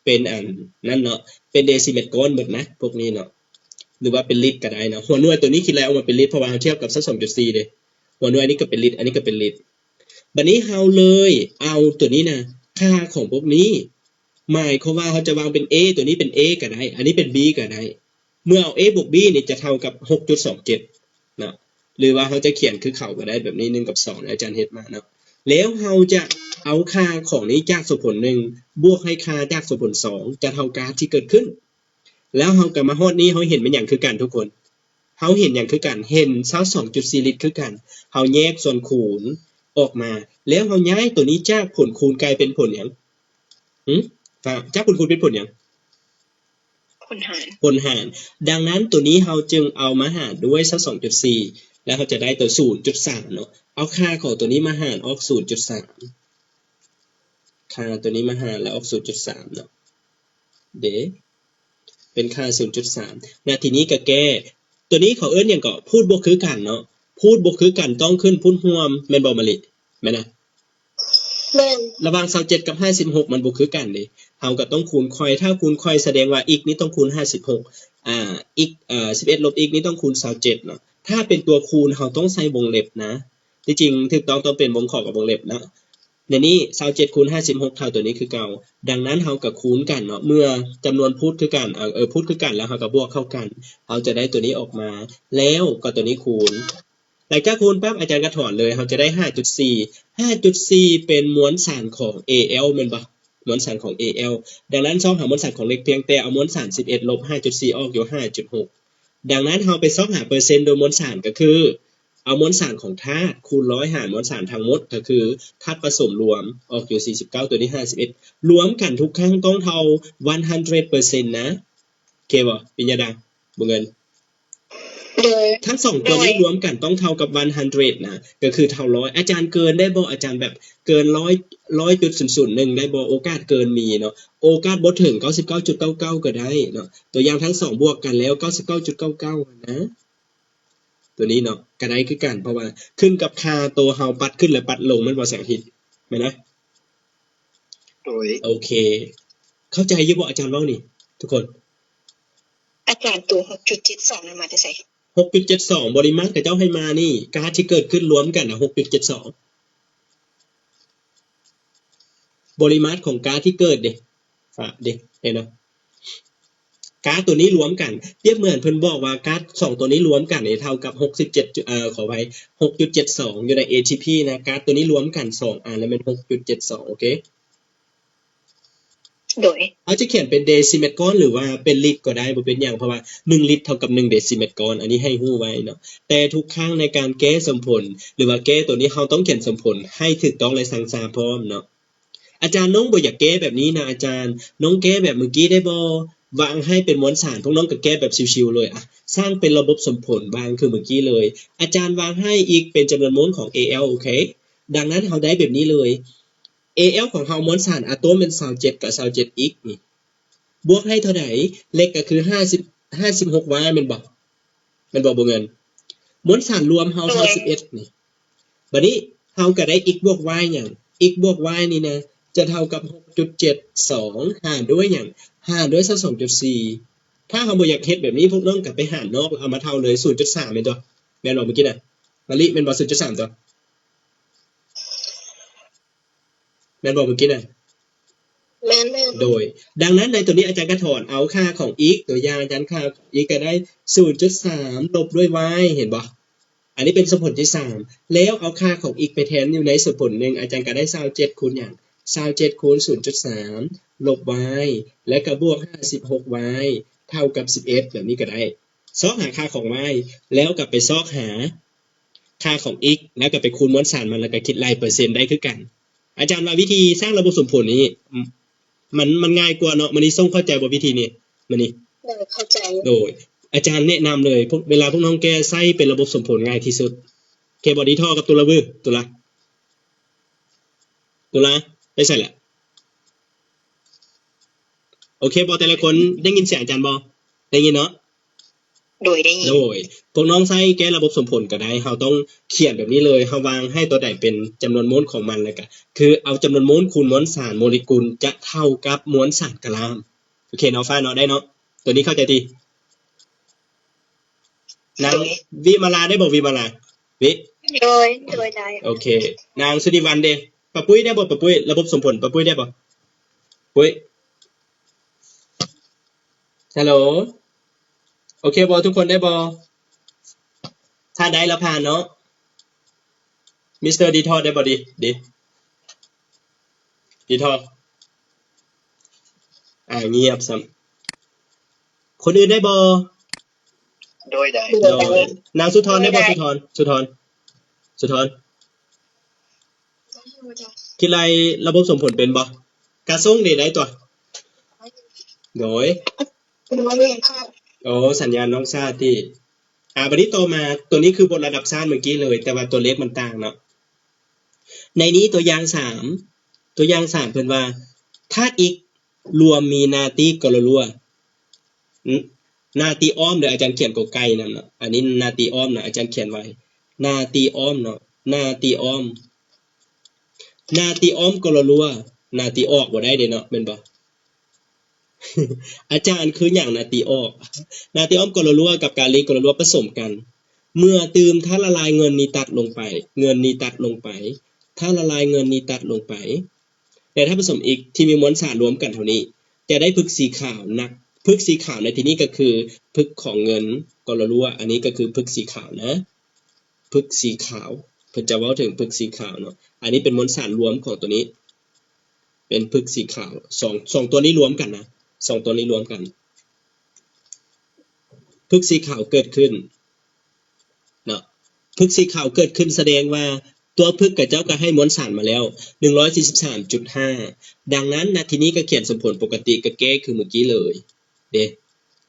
ເປັນອັນນັ້ນເນາະ ເປັນເດຊິແມັດກ້ອນໝົດນະ ພວກນີ້ເນາະ ຫຼືວ່າເປັນລິດກໍໄດ້ເນາະ. ຫົວໜ່ວຍຕົວນີ້ຄິດໄລ່ອອກມາເປັນລິດ ເພາະວ່າເຮົາທຽບກັບຊາວສອງຈຸດສີ່ເດ້. ຫົວໜ່ວຍນີ້ກໍເປັນລິດ ອັນນີ້ກໍເປັນລິດ. ບັດນີ້ເຮົາເລີຍເອົາຕົວນີ້ນະ ຄ່າຂອງພວກນີ້ ໝາຍຄວາມວ່າເຮົາຈະວາງເປັນ A ຕົວນີ້ເປັນ A ກໍໄດ້ ອັນນີ້ເປັນ B ກໍໄດ້. ເມື່ອເອົາ A ບວກ B ນີ້ຈະເທົ່າກັບຫົກຈຸດສອງເຈັດເນາະ ຫຼືວ່າເຮົາຈະຂຽນຄືເຂົາກໍໄດ້ ແບບນີ້ ໜຶ່ງກັບສອງ ອາຈານເຮັດມາເນາະ. ແລ້ວເຮົາຈະເອົາຄ່າຂອງນີ້ຈາກສົມຜົນໜຶ່ງ ບວກໃຫ້ຄ່າຈາກສົມຜົນສອງ ຈະເທົ່າກັບທີ່ເກີດຂຶ້ນ. ແລ້ວເຮົາກໍມາຮອດນີ້ ເຮົາເຫັນແມ່ນຫຍັງຄືກັນທຸກຄົນ? ເຮົາເຫັນຫຍັງຄືກັນ? ເຫັນຊາວສອງຈຸດສີ່ລິດຄືກັນ. ເຮົາແຍກສ່ວນຄູນອອກມາ ແລ້ວເຮົາຍ້າຍຕົວນີ້ຈາກຜົນຄູນກາຍເປັນຜົນຫຍັງ? ຫື? ຈາກຜົນຄູນເປັນຜົນຫຍັງ? ຜົນຫານ ຜົນຫານ. ດັ່ງນັ້ນຕົວນີ້ເຮົາຈຶ່ງເອົາມາຫານດ້ວຍຊາວສອງຈຸດສີ່ ແລ້ວເຮົາຈະໄດ້ຕົວສູນຈຸດສາມເນາະ. ເອົາຄ່າຂອງຕົວນີ້ມາຫານອອກສູນຈຸດສາມ ຄ່າຕົວນີ້ມາຫານແລ້ວອອກສູນຈຸດສາມເນາະ ເດ ເປັນຄ່າສູນຈຸດສາມ. ນະ ທີນີ້ກໍແກ້ ຕົວນີ້ເຂົາເອີ້ນຫຍັງເກາະ? ພູດບໍ່ຄືກັນເນາະ ພູດບໍ່ຄືກັນຕ້ອງຂຶ້ນພູດຮ່ວມ ແມ່ນບໍ່ມະລິ? ແມ່ນນະ? ແມ່ນ. ລະຫວ່າງຊາວເຈັດກັບຫ້າສິບຫົກມັນບໍ່ຄືກັນເດ ເຮົາກໍຕ້ອງຄູນຂ້ອຍ ຖ້າຄູນຂ້ອຍສະແດງວ່າ x ນີ້ຕ້ອງຄູນຫ້າສິບຫົກ ອ່າ x ເອີ ສິບເອັດລົບ x ນີ້ຕ້ອງຄູນຊາວເຈັດເນາະ. ຖ້າເປັນຕົວຄູນເຮົາຕ້ອງໃສ່ວົງເລັບນະ ທີ່ຈິງຖືກຕ້ອງຕ້ອງເປັນວົງຂອບກັບວົງເລັບເນາະ. ໃນນີ້ຊາວເຈັດຄູນຫ້າສິບຫົກເທົ່າຕົວນີ້ຄືເກົ່າ. ດັ່ງນັ້ນເຮົາກໍຄູນກັນເນາະ ເມື່ອຈຳນວນພູດຄືກັນ ເອີ ເອີ ພູດຄືກັນ ແລ້ວເຮົາກໍບວກເຂົ້າກັນ ເຮົາຈະໄດ້ຕົວນີ້ອອກມາ ແລ້ວກໍຕົວນີ້ຄູນ ຫຼັງຈາກຄູນປັບ ອາຈານກໍຖອນເລີຍ ເຮົາຈະໄດ້ຫ້າຈຸດສີ່ ຫ້າຈຸດສີ່ເປັນມວນສານຂອງ Al ແມ່ນບໍ່? ມວນສານຂອງ Al. ດັ່ງນັ້ນຊອກຫາມວນສານຂອງເຫຼັກ ພຽງແຕ່ເອົາມວນສານສິບເອັດລົບຫ້າຈຸດສີ່ອອກຢູ່ຫ້າຈຸດຫົກ. ດັ່ງນັ້ນເຮົາໄປຊອກຫາເປີເຊັນໂດຍມວນສານ ກໍຄືເອົາມວນສານຂອງທາດຄູນຮ້ອຍຫານມວນສານທັງໝົດ ກໍຄືທາດປະສົມລວມອອກຢູ່ສີ່ສິບເກົ້າ ຕົວນີ້ຫ້າສິບເອັດ ລວມກັນທຸກຄັ້ງຕ້ອງເທົ່າ one hundred percent ນະ. ໂອເຄບໍ່ ປິນຍາດາ ບົວເງິນ? ໂດຍ ທັງສອງຕົວນີ້ ໂດຍ ລວມກັນຕ້ອງເທົ່າກັບ one hundred ນະ ກໍຄືເທົ່າຮ້ອຍ. ອາຈານເກີນໄດ້ບໍ່? ອາຈານແບບເກີນຮ້ອຍ ຮ້ອຍຈຸດສູນສູນໜຶ່ງໄດ້ບໍ່? ໂອກາດເກີນມີເນາະ ໂອກາດບໍ່ເຖິງເກົ້າສິບເກົ້າຈຸດເກົ້າເກົ້າກໍໄດ້ເນາະ. ຕົວຢ່າງທັງສອງບວກກັນແລ້ວເກົ້າສິບເກົ້າຈຸດເກົ້າເກົ້ານະ ຕົວນີ້ເນາະ ກໍໄດ້ຄືກັນ ເພາະວ່າຂຶ້ນກັບຄ່າໂຕເຮົາປັດຂຶ້ນ ແລະ ປັດລົງ ແມ່ນບໍ່ແສງອາທິດ? ແມ່ນນະ? ໂດຍ ໂອເຄ ເຂົ້າໃຈຢູ່ບໍ່ອາຈານເວົ້ານີ້ທຸກຄົນ? ອາຈານ ໂຕຫົກຈຸດເຈັດສອງນັ້ນມາແຕ່ໃສ? ຫົກຈຸດເຈັດສອງ ບໍລິມາດເຂົາເຈົ້າໃຫ້ມານີ້ ກາສທີ່ເກີດຂຶ້ນລວມກັນນະ ຫົກຈຸດເຈັດສອງ ບໍລິມາດຂອງກາສທີ່ເກີດເດ້ ເດ້ ເຫັນບໍ່? ກາສຕົວນີ້ລວມກັນ ປຽບເໝືອນເພິ່ນບອກວ່າກາສສອງຕົວນີ້ລວມກັນນີ້ເທົ່າກັບຫົກສິບເຈັດ ເອີ ຂໍອະໄພ ຫົກຈຸດເຈັດສອງ ຢູ່ໃນ ເອ ທີ ພີ ນະ ກາສຕົວນີ້ລວມກັນສອງອັນ ແລ້ວແມ່ນ ຫົກຈຸດເຈັດສອງ ໂອເຄ. ໂດຍ ເຮົາຈະຂຽນເປັນເດຊິແມັດກ້ອນ ຫຼືວ່າເປັນລິດກໍໄດ້ ບໍ່ເປັນຫຍັງ ເພາະວ່າໜຶ່ງລິດເທົ່າກັບໜຶ່ງເດຊິແມັດກ້ອນ ອັນນີ້ໃຫ້ຮູ້ໄວ້ເນາະ. ແຕ່ທຸກຄັ້ງໃນການແກ້ສົມຜົນ ຫຼືວ່າແກ້ຕົວນີ້ ເຮົາຕ້ອງຂຽນສົມຜົນໃຫ້ຖືກຕ້ອງ ແລະ ຊັ່ງຊາພ້ອມເນາະ. ອາຈານ ນ້ອງບໍ່ຢາກແກ້ແບບນີ້ນະອາຈານ ນ້ອງແກ້ແບບມື້ກີ້ໄດ້ບໍ່? ວາງໃຫ້ເປັນມວນສານ ພວກນ້ອງກໍແກ້ແບບຊິວໆເລີຍ ອະ ສ້າງເປັນລະບົບສົມຜົນ ວາງຄືມື້ກີ້ເລີຍ ອາຈານວາງໃຫ້ x ເປັນຈຳນວນໂມນຂອງ Al ໂອເຄ. ດັ່ງນັ້ນເຮົາໄດ້ແບບນີ້ເລີຍ Al ຂອງເຮົາ ມວນສານອາໂຕມແມ່ນຊາວເຈັດກັບຊາວເຈັດ x ນີ້ ບວກໃຫ້ເທົ່າໃດ? ເຫຼັກກໍຄືຫ້າສິບ ຫ້າສິບຫົກ Y ແມ່ນບໍ່? ແມ່ນບໍ່ ບົວເງິນ? ມວນສານລວມເຮົາ ໂດຍ ຊາວສິບເອັດ ນີ້ ບັດນີ້ເຮົາກໍໄດ້ x ບວກ y ຫຍັງ? x ບວກ y ນີ້ນະ ຈະເທົ່າກັບ ຫົກຈຸດເຈັດສອງ ຫານດ້ວຍຫຍັງ? ຫານດ້ວຍ ຊາວສອງຈຸດສີ່. ຖ້າເຮົາບໍ່ຢາກເຮັດແບບນີ້ ພວກນ້ອງກໍໄປຫານນອກ ແລ້ວເອົາມາເທົ່າເລີຍ ສູນຈຸດສາມ ແມ່ນບໍ່? ແມ່ນບໍ່ເມື່ອກີ້ນະ? ມະລິ ແມ່ນບໍ່? ສູນຈຸດສາມ ຕົວະ ແມ່ນບໍ່ເມື່ອກີ້ນະ? ແມ່ນໆ ໂດຍ ດັ່ງນັ້ນໃນຕົວນີ້ອາຈານກໍຖອນເອົາຄ່າຂອງ x ຕົວຢ່າງ ອາຈານຄ່າຂອງ x ກໍໄດ້ ສູນຈຸດສາມ ລົບດ້ວຍ y ເຫັນບໍ່? ອັນນີ້ເປັນສົມຜົນທີສາມ ແລ້ວເອົາຄ່າຂອງ x ໄປແທນຢູ່ໃນສົມຜົນໜຶ່ງ ອາຈານກໍໄດ້ ຊາວເຈັດ ຄູນຫຍັງ? ຊາວເຈັດຄູນສູນຈຸດສາມ ລົບ y ແລ້ວກໍບວກຫ້າສິບຫົກ y ເທົ່າກັບສິບເອັດ ແບບນີ້ກໍໄດ້. ຊອກຫາຄ່າຂອງ y ແລ້ວກໍໄປຊອກຫາຄ່າຂອງ x ແລ້ວກໍໄປຄູນມວນສານມັນ ແລ້ວກໍຄິດໄລ່ເປີເຊັນໄດ້ຄືກັນ. ອາຈານວ່າວິທີສ້າງລະບົບສົມຜົນນີ້ ມັນ ມັນງ່າຍກວ່າເນາະ. ມື້ນີ້ຊົງເຂົ້າໃຈບໍ່ ວິທີນີ້? ມື້ນີ້ ໂດຍ ເຂົ້າໃຈ. ໂດຍ ອາຈານແນະນຳເລີຍ ພວກ ເວລາພວກນ້ອງແກ້ໃຊ້ເປັນລະບົບສົມຜົນງ່າຍທີ່ສຸດ. ໂອເຄບໍ່? ດີທໍ່ກັບຕຸລາວື ຕຸລາ ຕຸລາ ໄປໃສລະ? ໂອເຄບໍ່? ແຕ່ລະຄົນໄດ້ຍິນສຽງອາຈານບໍ່? ໄດ້ຍິນເນາະ? ໂດຍ ໄດ້ຍິນ. ໂດຍ ພວກນ້ອງໃຊ້ແກ້ລະບົບສົມຜົນກໍໄດ້. ເຮົາຕ້ອງຂຽນແບບນີ້ເລີຍ. ເຮົາວາງໃຫ້ຕົວໃດເປັນຈຳນວນໂມນຂອງມັນ ແລ້ວກະຄືເອົາຈຳນວນໂມນຄູນມວນສານໂມເລກຸນຈະເທົ່າກັບມວນສານກະລາມ. ໂອເຄເນາະ ຟ້າເນາະ ໄດ້ເນາະ? ຕົວນີ້ເຂົ້າໃຈຕິ? ນາງ ໂດຍ ວິມາລາ ໄດ້ບໍ່ ວິມາລາ? ວິ ໂດຍ ໂດຍ ໄດ້. ໂອເຄ ນາງສຸນີວັນເດ? ປາປຸ້ຍໄດ້ບໍ່? ປາປຸ້ຍ ລະບົບສົມຜົນ ປາປຸ້ຍໄດ້ບໍ່? ປຸ້ຍ ຮັລໂຫຼ ໂອເຄບໍ່? ທຸກຄົນໄດ້ບໍ່? ຖ້າໄດ້ລະຜ່ານເນາະ. ມິສເຕີ ດີທໍ ໄດ້ບໍ່? ດີ ດີ ດີທໍ ອ່າ ງຽບຊ້ຳ. ຄົນອື່ນໄດ້ບໍ່? ໂດຍ ໄດ້. ໂດຍ ນາງສຸທອນໄດ້ບໍ່? ໂດຍ ໄດ້. ສຸທອນ ສຸທອນ ສຸທອນ ຄິດໄລ່ລະບົບສົມຜົນເປັນບໍ່? ກາສົ່ງເດ ໄດ້ຕົວະ. ໂດຍ ໂອ້ ສັນຍານນ້ອງຊາຕິ. ອ່າ ບັດນີ້ຕໍ່ມາ ຕົວນີ້ຄືບົດລະດັບຊາດເມື່ອກີ້ເລີຍ ແຕ່ວ່າຕົວເລກມັນຕ່າງເນາະ. ໃນນີ້ຕົວຢ່າງສາມ ຕົວຢ່າງສາມເພິ່ນວ່າ ທາດອິກລວມມີນາຕີກອນລົວ ນ- ນາຕີອອມເດີ ອາຈານຂຽນກໍໄກ່ນຳເນາະ. ອັນນີ້ນາຕີອອມນະ ອາຈານຂຽນໄວ້ ນາຕີອອມເນາະ ນາຕີອອມ ນາຕີອອມກອນໂລລວ ນາຕີອອກບໍ່ໄດ້ເດ້ເນາະ ແມ່ນບໍ່? ອາຈານ ຄືຫຍັງນາຕີອອກ? ນາຕີອອມກອນໂລລວກັບກາລີກອນໂລລວປະສົມກັນ ເມື່ອຕື່ມທາດລະລາຍເງິນນີຕັດລົງໄປ ເງິນນີຕັດລົງໄປ ທາດລະລາຍເງິນນີຕັດລົງໄປ ແລະ ທາດປະສົມອິກທີ່ມີມວນສານລວມກັນເທົ່ານີ້ ຈະໄດ້ຜຶກສີຂາວໜັກ. ຜຶກສີຂາວໃນທີ່ນີ້ກໍຄືຜຶກຂອງເງິນກອນໂລລວ ອັນນີ້ກໍຄືຜຶກສີຂາວນະ ຜຶກສີຂາວ ເພິ່ນຈະເວົ້າເຖິງຜຶກສີຂາວເນາະ. ອັນນີ້ເປັນມວນສານລວມຂອງຕົວນີ້ ເປັນຜຶກສີຂາວ ສອງ ສອງຕົວນີ້ລວມກັນນະ ສອງຕົວນີ້ລວມກັນ ຜຶກສີຂາວເກີດຂຶ້ນເນາະ. ຜຶກສີຂາວເກີດຂຶ້ນສະແດງວ່າຕົວຜຶກຂະເຈົ້າກໍໃຫ້ມວນສານມາແລ້ວ ໜຶ່ງຮ້ອຍສີ່ສິບສາມຈຸດຫ້າ ດັ່ງນັ້ນນະ ທີນີ້ກໍຂຽນສົມຜົນປົກກະຕິ ກໍແກ້ຄືເມື່ອກີ້ເລີຍເດ້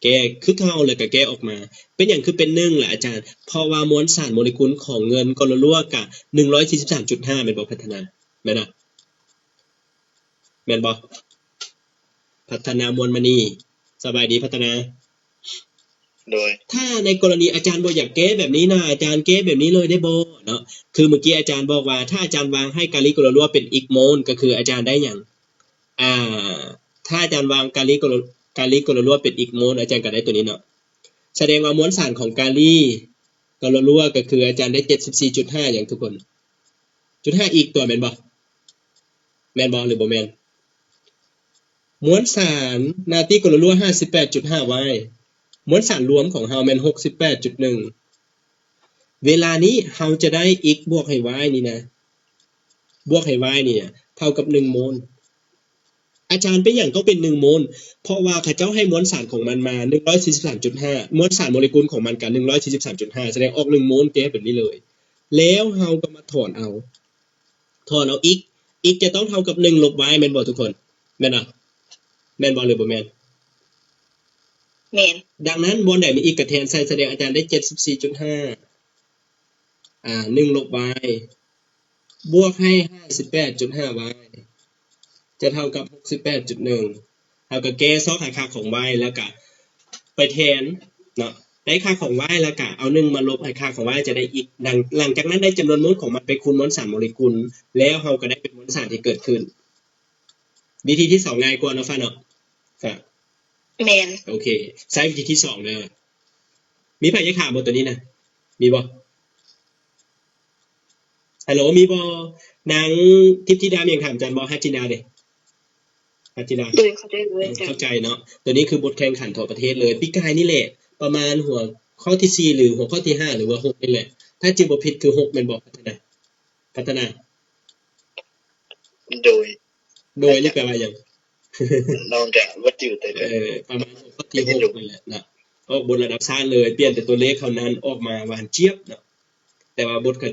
ແກ້ຄືເກົ່າ ແລ້ວກໍແກ້ອອກມາ. ເປັນຫຍັງຄືເປັນໜຶ່ງລະອາຈານ? ເພາະວ່າມວນສານໂມເລກຸນຂອງເງິນກອນໂລລວກະ ໜຶ່ງຮ້ອຍສີ່ສິບສາມຈຸດຫ້າ ແມ່ນບໍ່ ພັດທະນາ? ແມ່ນນະ? ແມ່ນບໍ່? ພັດທະນາ ມວນມະນີ ສະບາຍດີພັດທະນາ. ໂດຍ ຖ້າໃນກໍລະນີອາຈານບໍ່ຢາກແກ້ແບບນີ້ນະ ອາຈານແກ້ແບບນີ້ເລີຍໄດ້ບໍ່ເນາະ? ຄືເມື່ອກີ້ອາຈານບອກວ່າ ຖ້າອາຈານວາງໃຫ້ກາລີກອນໂລລວເປັນອິກໂມນ ກໍຄືອາຈານໄດ້ຫຍັງ? ອ່າ ຖ້າອາຈານວາງກາລີກອນໂລ ກາລີກອນໂລລວເປັນອິກໂມນ ອາຈານກໍໄດ້ຕົວນີ້ເນາະ. ສະແດງວ່າມວນສານຂອງກາລີກອນໂລລວກໍຄືອາຈານໄດ້ ເຈັດສິບສີ່ຈຸດຫ້າ ຫຍັງທຸກຄົນ? ຈຸດຫ້າ ອິກຕົວະ ແມ່ນບໍ່? ແມ່ນບໍ່ ຫຼືບໍ່ແມ່ນ? ມວນສານນາຕີກອນໂລລວ ຫ້າສິບແປດຈຸດຫ້າ ວາຍ ມວນສານລວມຂອງເຮົາແມ່ນ ຫົກສິບແປດຈຸດໜຶ່ງ. ເວລານີ້ເຮົາຈະໄດ້ອິກບວກໃຫ້ວາຍນີ້ນະ ບວກໃຫ້ວາຍນີ້ນະ ເທົ່າກັບ ໜຶ່ງໂມນ. ອາຈານ ເປັນຫຍັງຕ້ອງເປັນ ໜຶ່ງໂມນ? ເພາະວ່າເຂົາເຈົ້າໃຫ້ມວນສານຂອງມັນມາ ໜຶ່ງຮ້ອຍສີ່ສິບສາມຈຸດຫ້າ ມວນສານໂມເລກຸນຂອງມັນກະ ໜຶ່ງຮ້ອຍສີ່ສິບສາມຈຸດຫ້າ ສະແດງອອກ ໜຶ່ງໂມນ ແກ້ແບບນີ້ເລີຍ. ແລ້ວເຮົາກໍມາຖອນເອົາ ຖອນເອົາອິກ ອິກຈະຕ້ອງເທົ່າກັບ ໜຶ່ງ ລົບ ວາຍ ແມ່ນບໍ່ທຸກຄົນ? ແມ່ນບໍ່? ແມ່ນບໍ່ ຫຼືບໍ່ແມ່ນ? ແມ່ນ. ດັ່ງນັ້ນ ບ່ອນໃດມີອິກກະແທນໃສ່ ສະແດງອາຈານໄດ້ ເຈັດສິບສີ່ຈຸດຫ້າ ອ່າ ໜຶ່ງ ລົບ ວາຍ ບວກໃຫ້ ຫ້າສິບແປດຈຸດຫ້າ ວາຍ ຈະເທົ່າກັບ ຫົກສິບແປດຈຸດໜຶ່ງ. ເຮົາກໍແກ້ຊອກຫາຄ່າຂອງ y ແລ້ວກະໄປແທນເນາະ ໄດ້ຄ່າຂອງ y ແລ້ວກະເອົາ ໜຶ່ງ ມາລົບໃຫ້ຄ່າຂອງ y ຈະໄດ້ອິກ ຫຼັງ ຫຼັງຈາກນັ້ນໄດ້ຈຳນວນໂມນຂອງມັນໄປຄູນມວນສານໂມເລກຸນ ແລ້ວເຮົາກໍໄດ້ເປັນມວນສານທີ່ເກີດຂຶ້ນ. ວິທີທີສອງງ່າຍກວ່າເນາະ ຟ້າເນາະ? ຟ້າ ແມ່ນ. ໂອເຄ ໃຊ້ວິທີທີສອງເດີ. ມີໃຜຢາກຖາມບໍ່ຕົວນີ້ນະ? ມີບໍ່? ຮັລໂຫຼ ມີບໍ່? ນາງທິບທິດາມີຫຍັງຖາມອາຈານບໍ່? ຮັດຈິນດາເດ ຮັດຈິນດາ. ໂດຍ ເຂົ້າໃຈເລີຍ ເອີ ເຂົ້າໃຈເນາະ. ຕົວນີ້ຄືບົດແຂ່ງຂັນທົ່ວປະເທດເລີຍ ປີກາຍນີ້ແຫຼະ ປະມານຫົວຂໍ້ທີສີ່ ຫຼື ຫົວຂໍ້ທີຫ້າ ຫຼືວ່າຫົກນີ້ແຫຼະ ຖ້າຈຳບໍ່ຜິດຄືຫົກແມ່ນບໍ່ ພັດທະນາ? ພັດທະນາ. ໂດຍ. ໂດຍນີ້ແປວ່າຫຍັງ? ນ້ອງກະບໍ່ຈື່ແຕ່ ເອີ ປະມານຂໍ້ທີຫົກນີ້ແຫຼະເນາະ ອອກບົດລະດັບຊາດເລີຍ ປ່ຽນແຕ່ຕົວເລກເທົ່ານັ້ນ ອອກມາຫວານຈຽບເນາະ ແຕ່ວ່າບົດ ຂໍ້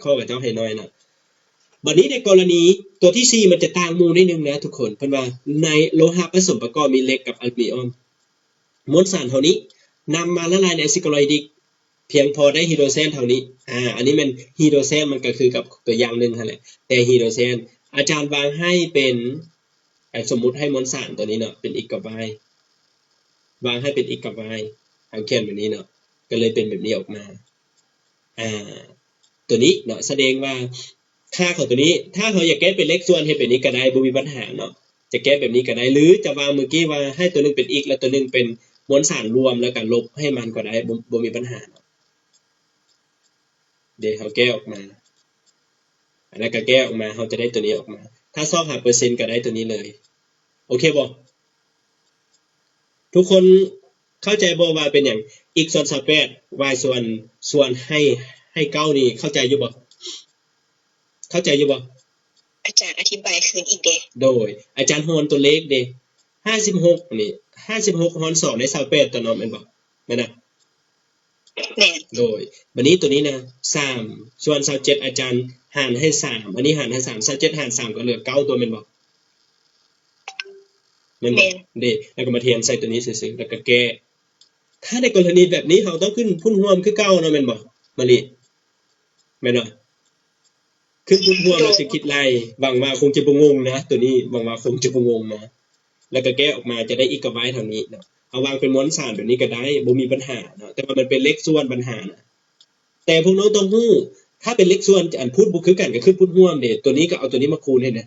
ເຂົາເຈົ້າໃຫ້ໜ້ອຍເນາະ. ບັດນີ້ໃນກໍລະນີຕົວທີສີ່ ມັນຈະຕ່າງໝູ່ໜ້ອຍໜຶ່ງນະທຸກຄົນ ເພິ່ນວ່າໃນໂລຫະປະສົມປະກອບມີເຫຼັກກັບອາລູມີອອມ ມວນສານເທົ່ານີ້ນຳມາລະລາຍໃນອາຊິດຄລໍຮາຍດຣິກ ພຽງພໍໄດ້ຮີໂດຣແຊນເທົ່ານີ້. ອາ ອັນນີ້ແມ່ນຮີໂດຣແຊນ ມັນກໍຄືກັບຕົວຢ່າງໜຶ່ງຫັ້ນແຫຼະ ແຕ່ຮີໂດຣແຊນ ອາຈານວາງໃຫ້ເປັນ ອາ ສົມມຸດໃຫ້ມວນສານຕົວນີ້ເນາະ ເປັນເອກະວາຍ ວາງໃຫ້ເປັນເອກະວາຍ ເຮົາຂຽນແບບນີ້ເນາະ ກໍເລີຍເປັນແບບນີ້ອອກມາ. ອາ ຕົວນີ້ເນາະ ສະແດງວ່າຄ່າຂອງຕົວນີ້ ຖ້າເຮົາຢາກແກ້ເປັນເລກສ່ວນ ເຮັດແບບນີ້ກໍໄດ້ ບໍ່ມີບັນຫາເນາະ ຈະແກ້ແບບນີ້ກໍໄດ້ ຫຼືຈະວາງມື້ກີ້ວ່າໃຫ້ຕົວໜຶ່ງເປັນອິກ ແລະ ຕົວໜຶ່ງເປັນມວນສານລວມ ແລ້ວກໍລົບໃຫ້ມັນກໍໄດ້ ບໍ່ ບໍ່ມີບັນຫາເນາະ. ເດ ເຮົາແກ້ອອກມາ ແລ້ວກໍແກ້ອອກມາ ເຮົາຈະໄດ້ຕົວນີ້ອອກມາ ຖ້າຊອກຫາເປີເຊັນກໍໄດ້ຕົວນີ້ເລີຍ. ໂອເຄບໍ່? ທຸກຄົນເຂົ້າໃຈບໍ່ວ່າເປັນຫຍັງ x ສ່ວນຊາວແປດ y ສ່ວນ ສ່ວນໃຫ້ ໃຫ້ເກົ້ານີ້ ເຂົ້າໃຈຢູ່ບໍ່? ເຂົ້າໃຈຢູ່ບໍ່? ອາຈານອະທິບາຍຄືນອີກເດ. ໂດຍ ອາຈານຮອນຕົວເລກເດ ຫ້າສິບຫົກນີ້ ຫ້າສິບຫົກຮອນສອງໄດ້ຊາວແປດຕົວເນາະ ແມ່ນບໍ່? ແມ່ນນະ? ແມ່ນ. ໂດຍ ບັດນີ້ຕົວນີ້ນະ ສາມສ່ວນຊາວເຈັດ ອາຈານຫານໃຫ້ສາມ ອັນນີ້ຫານໃຫ້ສາມ ຊາວເຈັດຫານສາມກໍເຫຼືອເກົ້າຕົວ ແມ່ນບໍ່? ແມ່ນບໍ່? ແມ່ນ. ເດ ແລ້ວກໍມາທຽນໃສ່ຕົວນີ້ຊື່ໆ ແລ້ວກໍແກ້. ຖ້າໃນກໍລະນີແບບນີ້ ເຮົາຕ້ອງຂຶ້ນພູນຮ່ວມຄືເກົ່າເນາະ ແມ່ນບໍ່ ມະລິ? ແມ່ນບໍ່? ຄືບຸດຮ່ວມ ແລ້ວຊິຄິດໄລ່ ຫວັງວ່າຄົງຈະບໍ່ງົງນະ ໂຕນີ້ ຫວັງວ່າຄົງຈະບໍ່ງົງນະ. ແລ້ວກໍແກ້ອອກມາຈະໄດ້ເອກະວາຍເທົ່ານີ້ເນາະ. ເຮົາວາງເປັນມວນສານແບບນີ້ກໍໄດ້ ບໍ່ມີບັນຫາເນາະ ແຕ່ວ່າມັນເປັນເລກສ່ວນບັນຫານະ. ແຕ່ພວກນ້ອງຕ້ອງຮູ້ ຖ້າເປັນເລກສ່ວນ ອັນພູດບໍ່ຄືກັນກໍຄືພູດຮ່ວມເດ້. ໂຕນີ້ກໍເອົາໂຕນີ້ມາຄູນໃຫ້ແດ່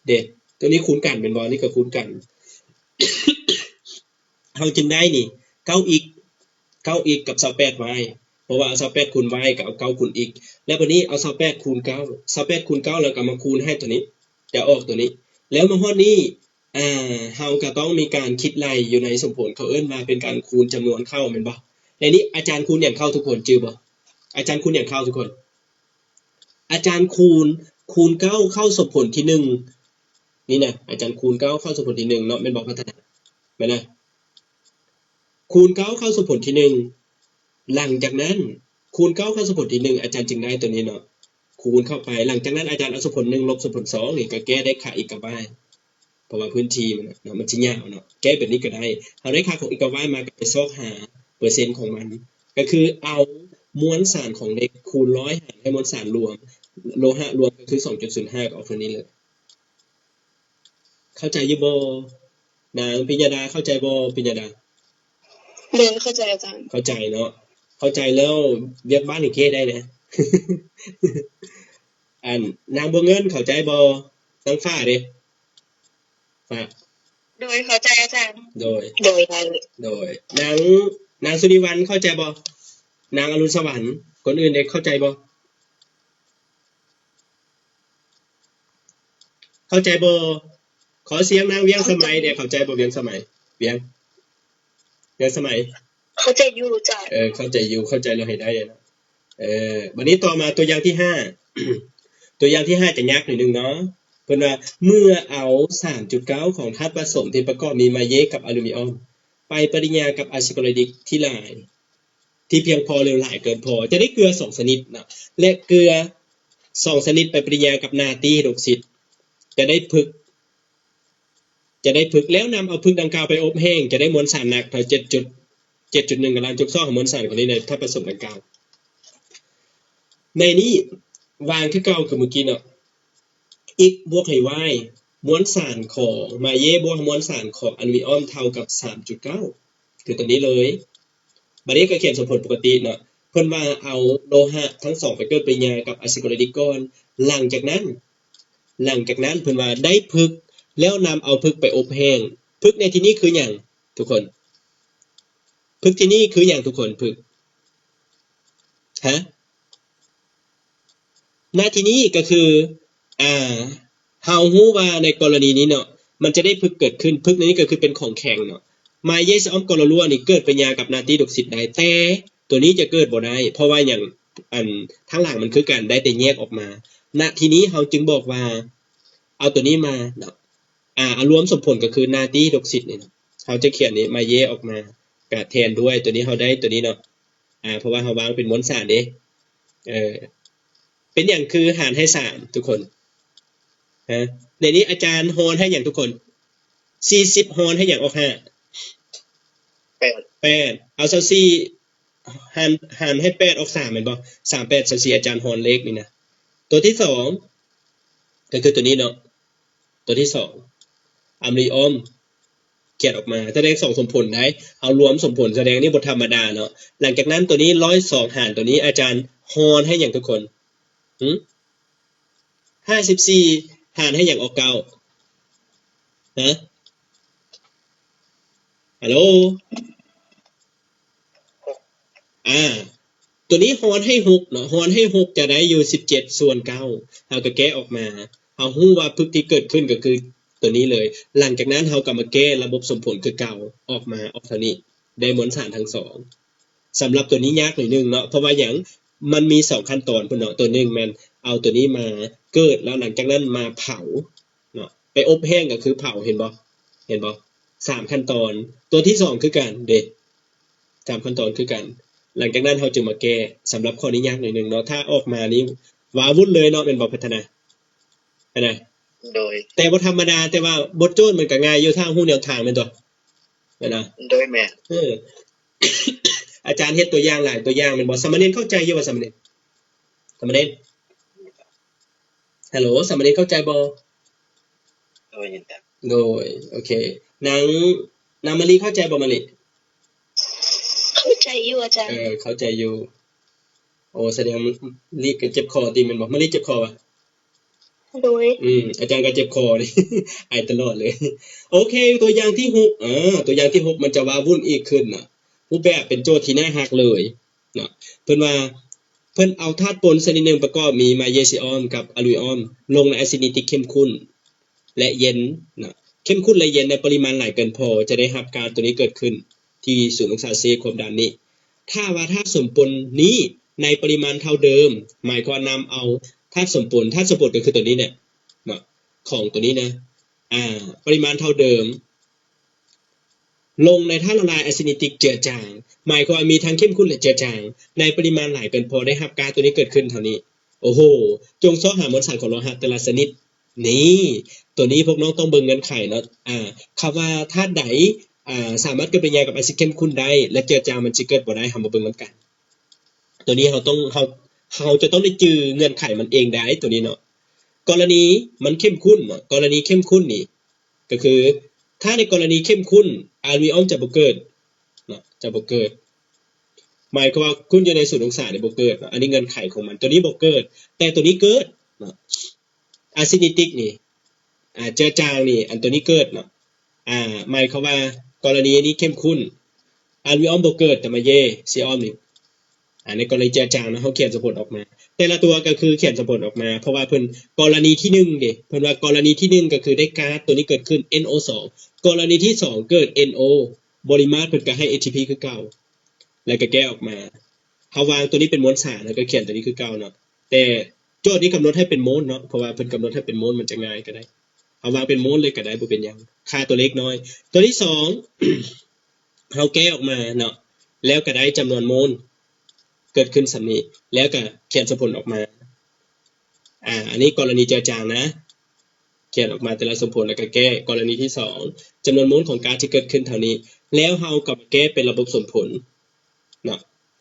ເດ້ ໂຕນີ້ຄູນກັນແມ່ນບໍ່? ນີ້ກໍຄູນກັນ. ເຮົາຈຶ່ງໄດ້ນີ້ ເກົ້າອິກ ເກົ້າອິກກັບຊາວແປດວາຍ ເພາະວ່າເອົາຊາວແປດຄູນວາຍ ກໍເອົາເກົ້າຄູນອິກ ແລ້ວບັດນີ້ເອົາຊາວແປດຄູນເກົ້າ ຊາວແປດຄູນເກົ້າ ແລ້ວກໍມາຄູນໃຫ້ຕົວນີ້ ຈະອອກຕົວນີ້. ແລ້ວມາຮອດນີ້ ອ່າ ເຮົາກໍຕ້ອງມີການຄິດໄລ່ຢູ່ໃນສົມຜົນ ເຂົາເອີ້ນວ່າເປັນການຄູນຈຳນວນເຂົ້າແມ່ນບໍ່? ໃນນີ້ອາຈານຄູນຫຍັງເຂົ້າທຸກຄົນຈື່ບໍ່? ອາຈານຄູນຫຍັງເຂົ້າທຸກຄົນ? ອາຈານຄູນ ຄູນເກົ້າເຂົ້າສົມຜົນທີໜຶ່ງ ນີ້ນະ ອາຈານຄູນເກົ້າເຂົ້າສົມຜົນທີໜຶ່ງເນາະ ແມ່ນບໍ່ ພັດທະນາ? ແມ່ນນະ ຄູນເກົ້າເຂົ້າສົມຜົນທີໜຶ່ງ ຫຼັງຈາກນັ້ນ ຄູນເກົ້າເຂົ້າສົມຜົນທີໜຶ່ງ ອາຈານຈຶ່ງໄດ້ຕົວນີ້ເນາະ ຄູນເຂົ້າໄປ. ຫຼັງຈາກນັ້ນອາຈານເອົາສົມຜົນໜຶ່ງລົບສົມຜົນສອງນີ້ ກໍແກ້ໄດ້ຄ່າເອກະວາຍ ເພາະວ່າພື້ນທີ່ມັນນະເນາະ ມັນຊິຍາວເນາະ. ແກ້ແບບນີ້ກໍໄດ້ ເຮົາໄດ້ຄ່າຂອງເອກະວາຍມາ ກໍໄປຊອກຫາເປີເຊັນຂອງມັນ ກໍຄືເອົາມວນສານຂອງເຫຼັກຄູນຮ້ອຍ ຫານໃຫ້ມວນສານລວມ ໂລຫະລວມ ກໍຄືສອງຈຸດສູນຫ້າ ກໍອອກເທົ່ານີ້ເລີຍ. ເຂົ້າໃຈຢູ່ບໍ່? ນາງປິນຍາດາເຂົ້າໃຈບໍ່? ປິນຍາດາ ໂດຍ ເຂົ້າໃຈອາຈານ. ເຂົ້າໃຈເນາະ ເຂົ້າໃຈແລ້ວວຽກບ້ານນີ້ແກ້ໄດ້ນະ. ອັນ ນາງບົວເງິນເຂົ້າໃຈບໍ່? ນາງຟ້າເດ້ ຟ້າ ໂດຍ ເຂົ້າໃຈອາຈານ. ໂດຍ ໂດຍ ໄດ້ ໂດຍ. ນາງ ນາງສຸນີວັນເຂົ້າໃຈບໍ່? ນາງອະລຸນສະຫວັນ ຄົນອື່ນເດ້ເຂົ້າໃຈບໍ່? ເຂົ້າໃຈບໍ່? ຂໍສຽງນາງວຽງສະໄໝແດ່ ເຂົ້າໃຈບໍ່? ວຽງສະໄໝ ວຽງ ວຽງສະໄໝ ເຂົ້າໃຈຢູ່ອາຈານ. ເອີ ເຂົ້າໃຈຢູ່ ເຂົ້າໃຈແລ້ວໃຫ້ໄດ້ເນາະ. ເອີ ບັດນີ້ຕໍ່ມາຕົວຢ່າງທີຫ້າ ຕົວຢ່າງທີຫ້າຈະຍາກໜ້ອຍໜຶ່ງເນາະ. ເພິ່ນວ່າເມື່ອເອົາສາມຈຸດເກົ້າຂອງທາດປະສົມທີ່ປະກອບມີມາເຢກັບອາລູມີອອມ ໄປປະຕິກິລິຍາກັບອາຊິໂຄລາຍດຣິກທີ່ຫຼາຍ ທີ່ພຽງພໍ ຫຼື ຫຼາຍເກີນພໍ ຈະໄດ້ເກືອສອງຊະນິດເນາະ ແລະ ເກືອສອງຊະນິດໄປປະຕິກິລິຍາກັບນາຕີໄຮໂດຣອກຊິດ ຈະໄດ້ພຶກ ຈະໄດ້ພຶກ ແລ້ວນຳເອົາພຶກດັ່ງກ່າວໄປອົບແຫ້ງ ຈະໄດ້ມວນສານໜັກເທົ່າ ເຈັດຈຸດ ເຈັດຈຸດໜຶ່ງ ກຳລັງຈຸດສອງ ຂອງມວນສານຂອງນີ້ໃນທາດປະສົມດັ່ງກ່າວ. ໃນນີ້ວາງຄືເກົ່າ ຄືມື້ກີ້ເນາະ x ບວກໃຫ້ y ມວນສານຂອງມາເຢບວກມວນສານຂອງອາລູມີອອມເທົ່າກັບສາມຈຸດເກົ້າ ຄືຕົວນີ້ເລີຍ. ບາດນີ້ກໍຂຽນສົມຜົນປົກກະຕິເນາະ ເພິ່ນວ່າເອົາໂລຫະທັງສອງໄປເກີດປະຕິກິລິຍາກັບອາຊິໂຄລາຍດຣິກກ່ອນ ຫຼັງຈາກນັ້ນ ຫຼັງຈາກນັ້ນເພິ່ນວ່າໄດ້ພຶກ ແລ້ວນຳເອົາພຶກໄປອົບແຫ້ງ. ພຶກໃນທີ່ນີ້ຄືຫຍັງທຸກຄົນ? ພຶກທີ່ນີ້ຄືຫຍັງທຸກຄົນ? ພຶກ ຮະ? ໃນທີ່ນີ້ກໍຄື ອ່າ ເຮົາຮູ້ວ່າໃນກໍລະນີນີ້ເນາະ ມັນຈະໄດ້ພຶກເກີດຂຶ້ນ ພຶກໃນນີ້ກໍຄືເປັນຂອງແຂງເນາະ ມາເຢຊະອອມກໍລະລົວນີ້ເກີດປະຕິກິລິຍາກັບນາຕີໄຮໂດຣອກຊິດໄດ້ ແຕ່ຕົວນີ້ຈະເກີດບໍ່ໄດ້ ເພາະວ່າຫຍັງ? ອັນທາງຫຼັງມັນຄືກັນ ໄດ້ແຕ່ແຍກອອກມາ. ນະທີ່ນີ້ເຮົາຈຶ່ງບອກວ່າ ເອົາໂຕນີ້ມາເນາະ ອາ ເອົາລວມສົມຜົນກໍຄືນາຕີໂທຊິດນີ້ເນາະ ເຮົາຈະຂຽນນີ້ມາເຢອອກມາ ກະແທນດ້ວຍໂຕນີ້ ເຮົາໄດ້ໂຕນີ້ເນາະ ອາ ເພາະວ່າເຮົາວາງເປັນມວນສານເດ້ ເອີ ເປັນຫຍັງຄືຫານໃຫ້ສາມທຸກຄົນ? ຮະ ດຽວນີ້ອາຈານຮອນໃຫ້ຫຍັງທຸກຄົນ? ສີ່ສິບຮອນໃຫ້ຫຍັງອອກຫ້າ? ແປດ ແປດ ເອົາຊາວສີ່ ຫານ ຫານໃຫ້ແປດອອກສາມແມ່ນບໍ່? ສາມ ແປດ ຊາວສີ່ ອາຈານຮອນເລກນີ້ນະ ຕົວທີສອງ ກໍຄືຕົວນີ້ເນາະ ຕົວທີສອງ ອາມຣີອອມ ຂຽນອອກມາ ສະແດງສອງສົມຜົນໄດ໋ ເອົາລວມສົມຜົນສະແດງ ນີ້ບໍ່ທຳມະດາເນາະ. ຫຼັງຈາກນັ້ນຕົວນີ້ ຮ້ອຍສອງ ຫານຕົວນີ້ ອາຈານຮອນໃຫ້ຫຍັງທຸກຄົນ? ຫຶ? ຫ້າສິບສີ່ ຫານໃຫ້ຫຍັງອອກເກົ້າ? ຮະ? ຮັລໂຫຼ? ອາ ຕົວນີ້ຮອນໃຫ້ຫົກເນາະ ຮອນໃຫ້ຫົກຈະໄດ້ຢູ່ສິບເຈັດສ່ວນເກົ້າ ເຮົາກໍແກ້ອອກມາ ເຮົາຮູ້ວ່າພຶກທີ່ເກີດຂຶ້ນກໍຄືຕົວນີ້ເລີຍ. ຫຼັງຈາກນັ້ນເຮົາກໍມາແກ້ລະບົບສົມຜົນຄືເກົ່າ ອອກມາອອກເທົ່ານີ້ ໄດ້ມວນສານທັງສອງ. ສຳລັບຕົວນີ້ຍາກໜ້ອຍໜຶ່ງເນາະ ເພາະວ່າຫຍັງ? ມັນມີສອງຂັ້ນຕອນພຸ້ນເນາະ ຕົວໜຶ່ງແມ່ນເອົາຕົວນີ້ມາເກີດ ແລ້ວຫຼັງຈາກນັ້ນມາເຜົາ ເນາະ ໄປອົບແຫ້ງກໍຄືເຜົາ ເຫັນບໍ່? ເຫັນບໍ່? ສາມຂັ້ນຕອນ ຕົວທີສອງຄືກັນເດ້ ສາມຂັ້ນຕອນຄືກັນ. ຫຼັງຈາກນັ້ນເຮົາຈຶ່ງມາແກ້ ສຳລັບຂໍ້ນີ້ຍາກໜ້ອຍໜຶ່ງເນາະ ຖ້າອອກມານີ້ວ້າວຸ້ນເລີຍເນາະ ແມ່ນບໍ່ ພັດທະນາ? ຫັ້ນນະ ໂດຍ ແຕ່ບໍ່ທຳມະດາ ແຕ່ວ່າບົດໂຈດມັນກໍງ່າຍຢູ່ ຖ້າຮູ້ແນວທາງແມ່ນຕົວະ? ແມ່ນນະ? ໂດຍ ແມ່ນ ເອີ ອາຈານເຮັດຕົວຢ່າງຫຼາຍຕົວຢ່າງແມ່ນບໍ່? ສາມະເນນເຂົ້າໃຈຢູ່ບໍ່ ສາມະເນນ? ສາມະເນນ ຮັລໂຫຼ ສາມະເນນເຂົ້າໃຈບໍ່? ໂດຍ ໂດຍ ໂອເຄ ນາງ ນາງມະລິເຂົ້າໃຈບໍ່ມະລິ? ເຂົ້າໃຈຢູ່ອາຈານ ເອີ ເຂົ້າໃຈຢູ່. ໂອ້ ສະແດງມະລິກໍເຈັບຄໍຕິແມ່ນບໍ່? ມະລິເຈັບຄໍຫວາ? ໂດຍ ອືມ ອາຈານກໍເຈັບຄໍນີ້ ໄອຕະຫຼອດເລີຍ. ໂອເຄ ຕົວຢ່າງທີຫົກ ເອີ ຕົວຢ່າງທີຫົກມັນຈະວ້າວຸ້ນອີກຂຶ້ນນະ ຮູບແບບເປັນໂຈດທີ່ໜ້າຮັກເລີຍ ເນາະ ເພິ່ນວ່າ ເພິ່ນເອົາທາດປົນຊະນິດໜຶ່ງປະກອບມີມາເຢຊີອອມກັບອາລູມິນອມ ລົງໃນອາຊິດນິຕິກເຂັ້ມຂຸ້ນ ແລະ ເຢັນເນາະ ເຂັ້ມຂຸ້ນ ແລະ ເຢັນໃນປະລິມານຫຼາຍເກີນພໍ ຈະໄດ້ຮັບກາດຕົວນີ້ເກີດຂຶ້ນທີ່ສູນອົງສາເຊ ຄວາມດັນນີ້. ຖ້າວ່າທາດສົມປົນນີ້ໃນປະລິມານເທົ່າເດີມ ໝາຍຄວາມວ່ານຳເອົາທາດສົມປົນ ທາດສົມປົນກໍຄືຕົວນີ້ແຫຼະເນາະ ຂອງຕົວນີ້ນະ ອາ ປະລິມານເທົ່າເດີມ ລົງໃນທາດລະລາຍອາຊິດນິຕິກເຈືອຈາງ ໝາຍຄວາມວ່າມີທັງເຂັ້ມຂຸ້ນ ແລະ ເຈືອຈາງ ໃນປະລິມານຫຼາຍເກີນພໍ ໄດ້ຮັບກາດຕົວນີ້ເກີດຂຶ້ນເທົ່ານີ້. ໂອ້ໂຫ ຈົ່ງຊອກຫາມວນສານຂອງໂລຫະແຕ່ລະຊະນິດ. ນີ້ ຕົວນີ້ພວກນ້ອງຕ້ອງເບິ່ງເງື່ອນໄຂເນາະ ອາ ຄຳວ່າທາດໃດ ອາ ສາມາດເກີດປະຕິກິລິຍາກັບອາຊິດເຂັ້ມຂຸ້ນໄດ້ ແລະ ເຈືອຈາງມັນຊິເກີດບໍ່ໄດ້ ເຮົາມາເບິ່ງນຳກັນ. ຕົວນີ້ເຮົາຕ້ອງ ເຮົາ ເຮົາຈະຕ້ອງໄດ້ຈື່ເງື່ອນໄຂມັນເອງໄດ້ ຕົວນີ້ເນາະ. ກໍລະນີມັນເຂັ້ມຂຸ້ນເນາະ ກໍລະນີເຂັ້ມຂຸ້ນນີ້ ກໍຄື ຖ້າໃນກໍລະນີເຂັ້ມຂຸ້ນ ອາລູມິນອມຈະບໍ່ເກີດເນາະ ຈະບໍ່ເກີດ ໝາຍຄວາມວ່າຂຸ້ນຢູ່ໃນສູນອົງສານີ້ບໍ່ເກີດເນາະ ອັນນີ້ເງື່ອນໄຂຂອງມັນ ຕົວນີ້ບໍ່ເກີດ ແຕ່ຕົວນີ້ເກີດເນາະ ອາຊິດນິຕິກນີ້ ອາ ເຈືອຈາງນີ້ ອັນຕົວນີ້ເກີດເນາະ ອາ ໝາຍຄວາມວ່າກໍລະນີນີ້ເຂັ້ມຂຸ້ນ ອາລູມິນອມບໍ່ເກີດ ແຕ່ມາເຢຊີອອມນີ້ ອາ ໃນກໍລະນີເຈືອຈາງເນາະ ເຮົາຂຽນສົມຜົນອອກມາ ແຕ່ລະຕົວກໍຄືຂຽນສົມຜົນອອກມາ ເພາະວ່າເພິ່ນ ກໍລະນີທີໜຶ່ງເດ້ ເພິ່ນວ່າກໍລະນີທີໜຶ່ງກໍຄືໄດ້ກາດຕົວນີ້ເກີດຂຶ້ນ ເອັນໂອສອງ ກໍລະນີທີສອງເກີດ ເອັນໂອ ບໍລິມາດເພິ່ນກໍໃຫ້ ເອທີພີ ຄືເກົ່າ ແລ້ວກໍແກ້ອອກມາ ເຮົາວາງຕົວນີ້ເປັນມວນສານ ແລ້ວກໍຂຽນຕົວນີ້ຄືເກົ່າເນາະ ແຕ່ໂຈດນີ້ກຳນົດໃຫ້ເປັນໂມນເນາະ ເພາະວ່າເພິ່ນກຳນົດໃຫ້ເປັນໂມນ ມັນຈະງ່າຍກໍໄດ້ ເຮົາວາງເປັນໂມນເລີຍກໍໄດ້ ບໍ່ເປັນຫຍັງ ຄ່າຕົວເລກນ້ອຍ. ຕົວທີສອງ ເຮົາແກ້ອອກມາເນາະ ແລ້ວກໍໄດ້ຈຳນວນໂມນເກີດຂຶ້ນສ່ຳນີ້ ແລ້ວກໍຂຽນສົມຜົນອອກມາ ອາ ອັນນີ້ກໍລະນີເຈືອຈາງນະ ຂຽນອອກມາແຕ່ລະສົມຜົນ ແລ້ວກໍແກ້ ກໍລະນີທີສອງ ຈຳນວນໂມນຂອງກາດທີ່ເກີດຂຶ້ນເທົ່ານີ້ ແລ້ວເຮົາກໍມາແກ້ເປັນລະບົບສົມຜົນເນາະ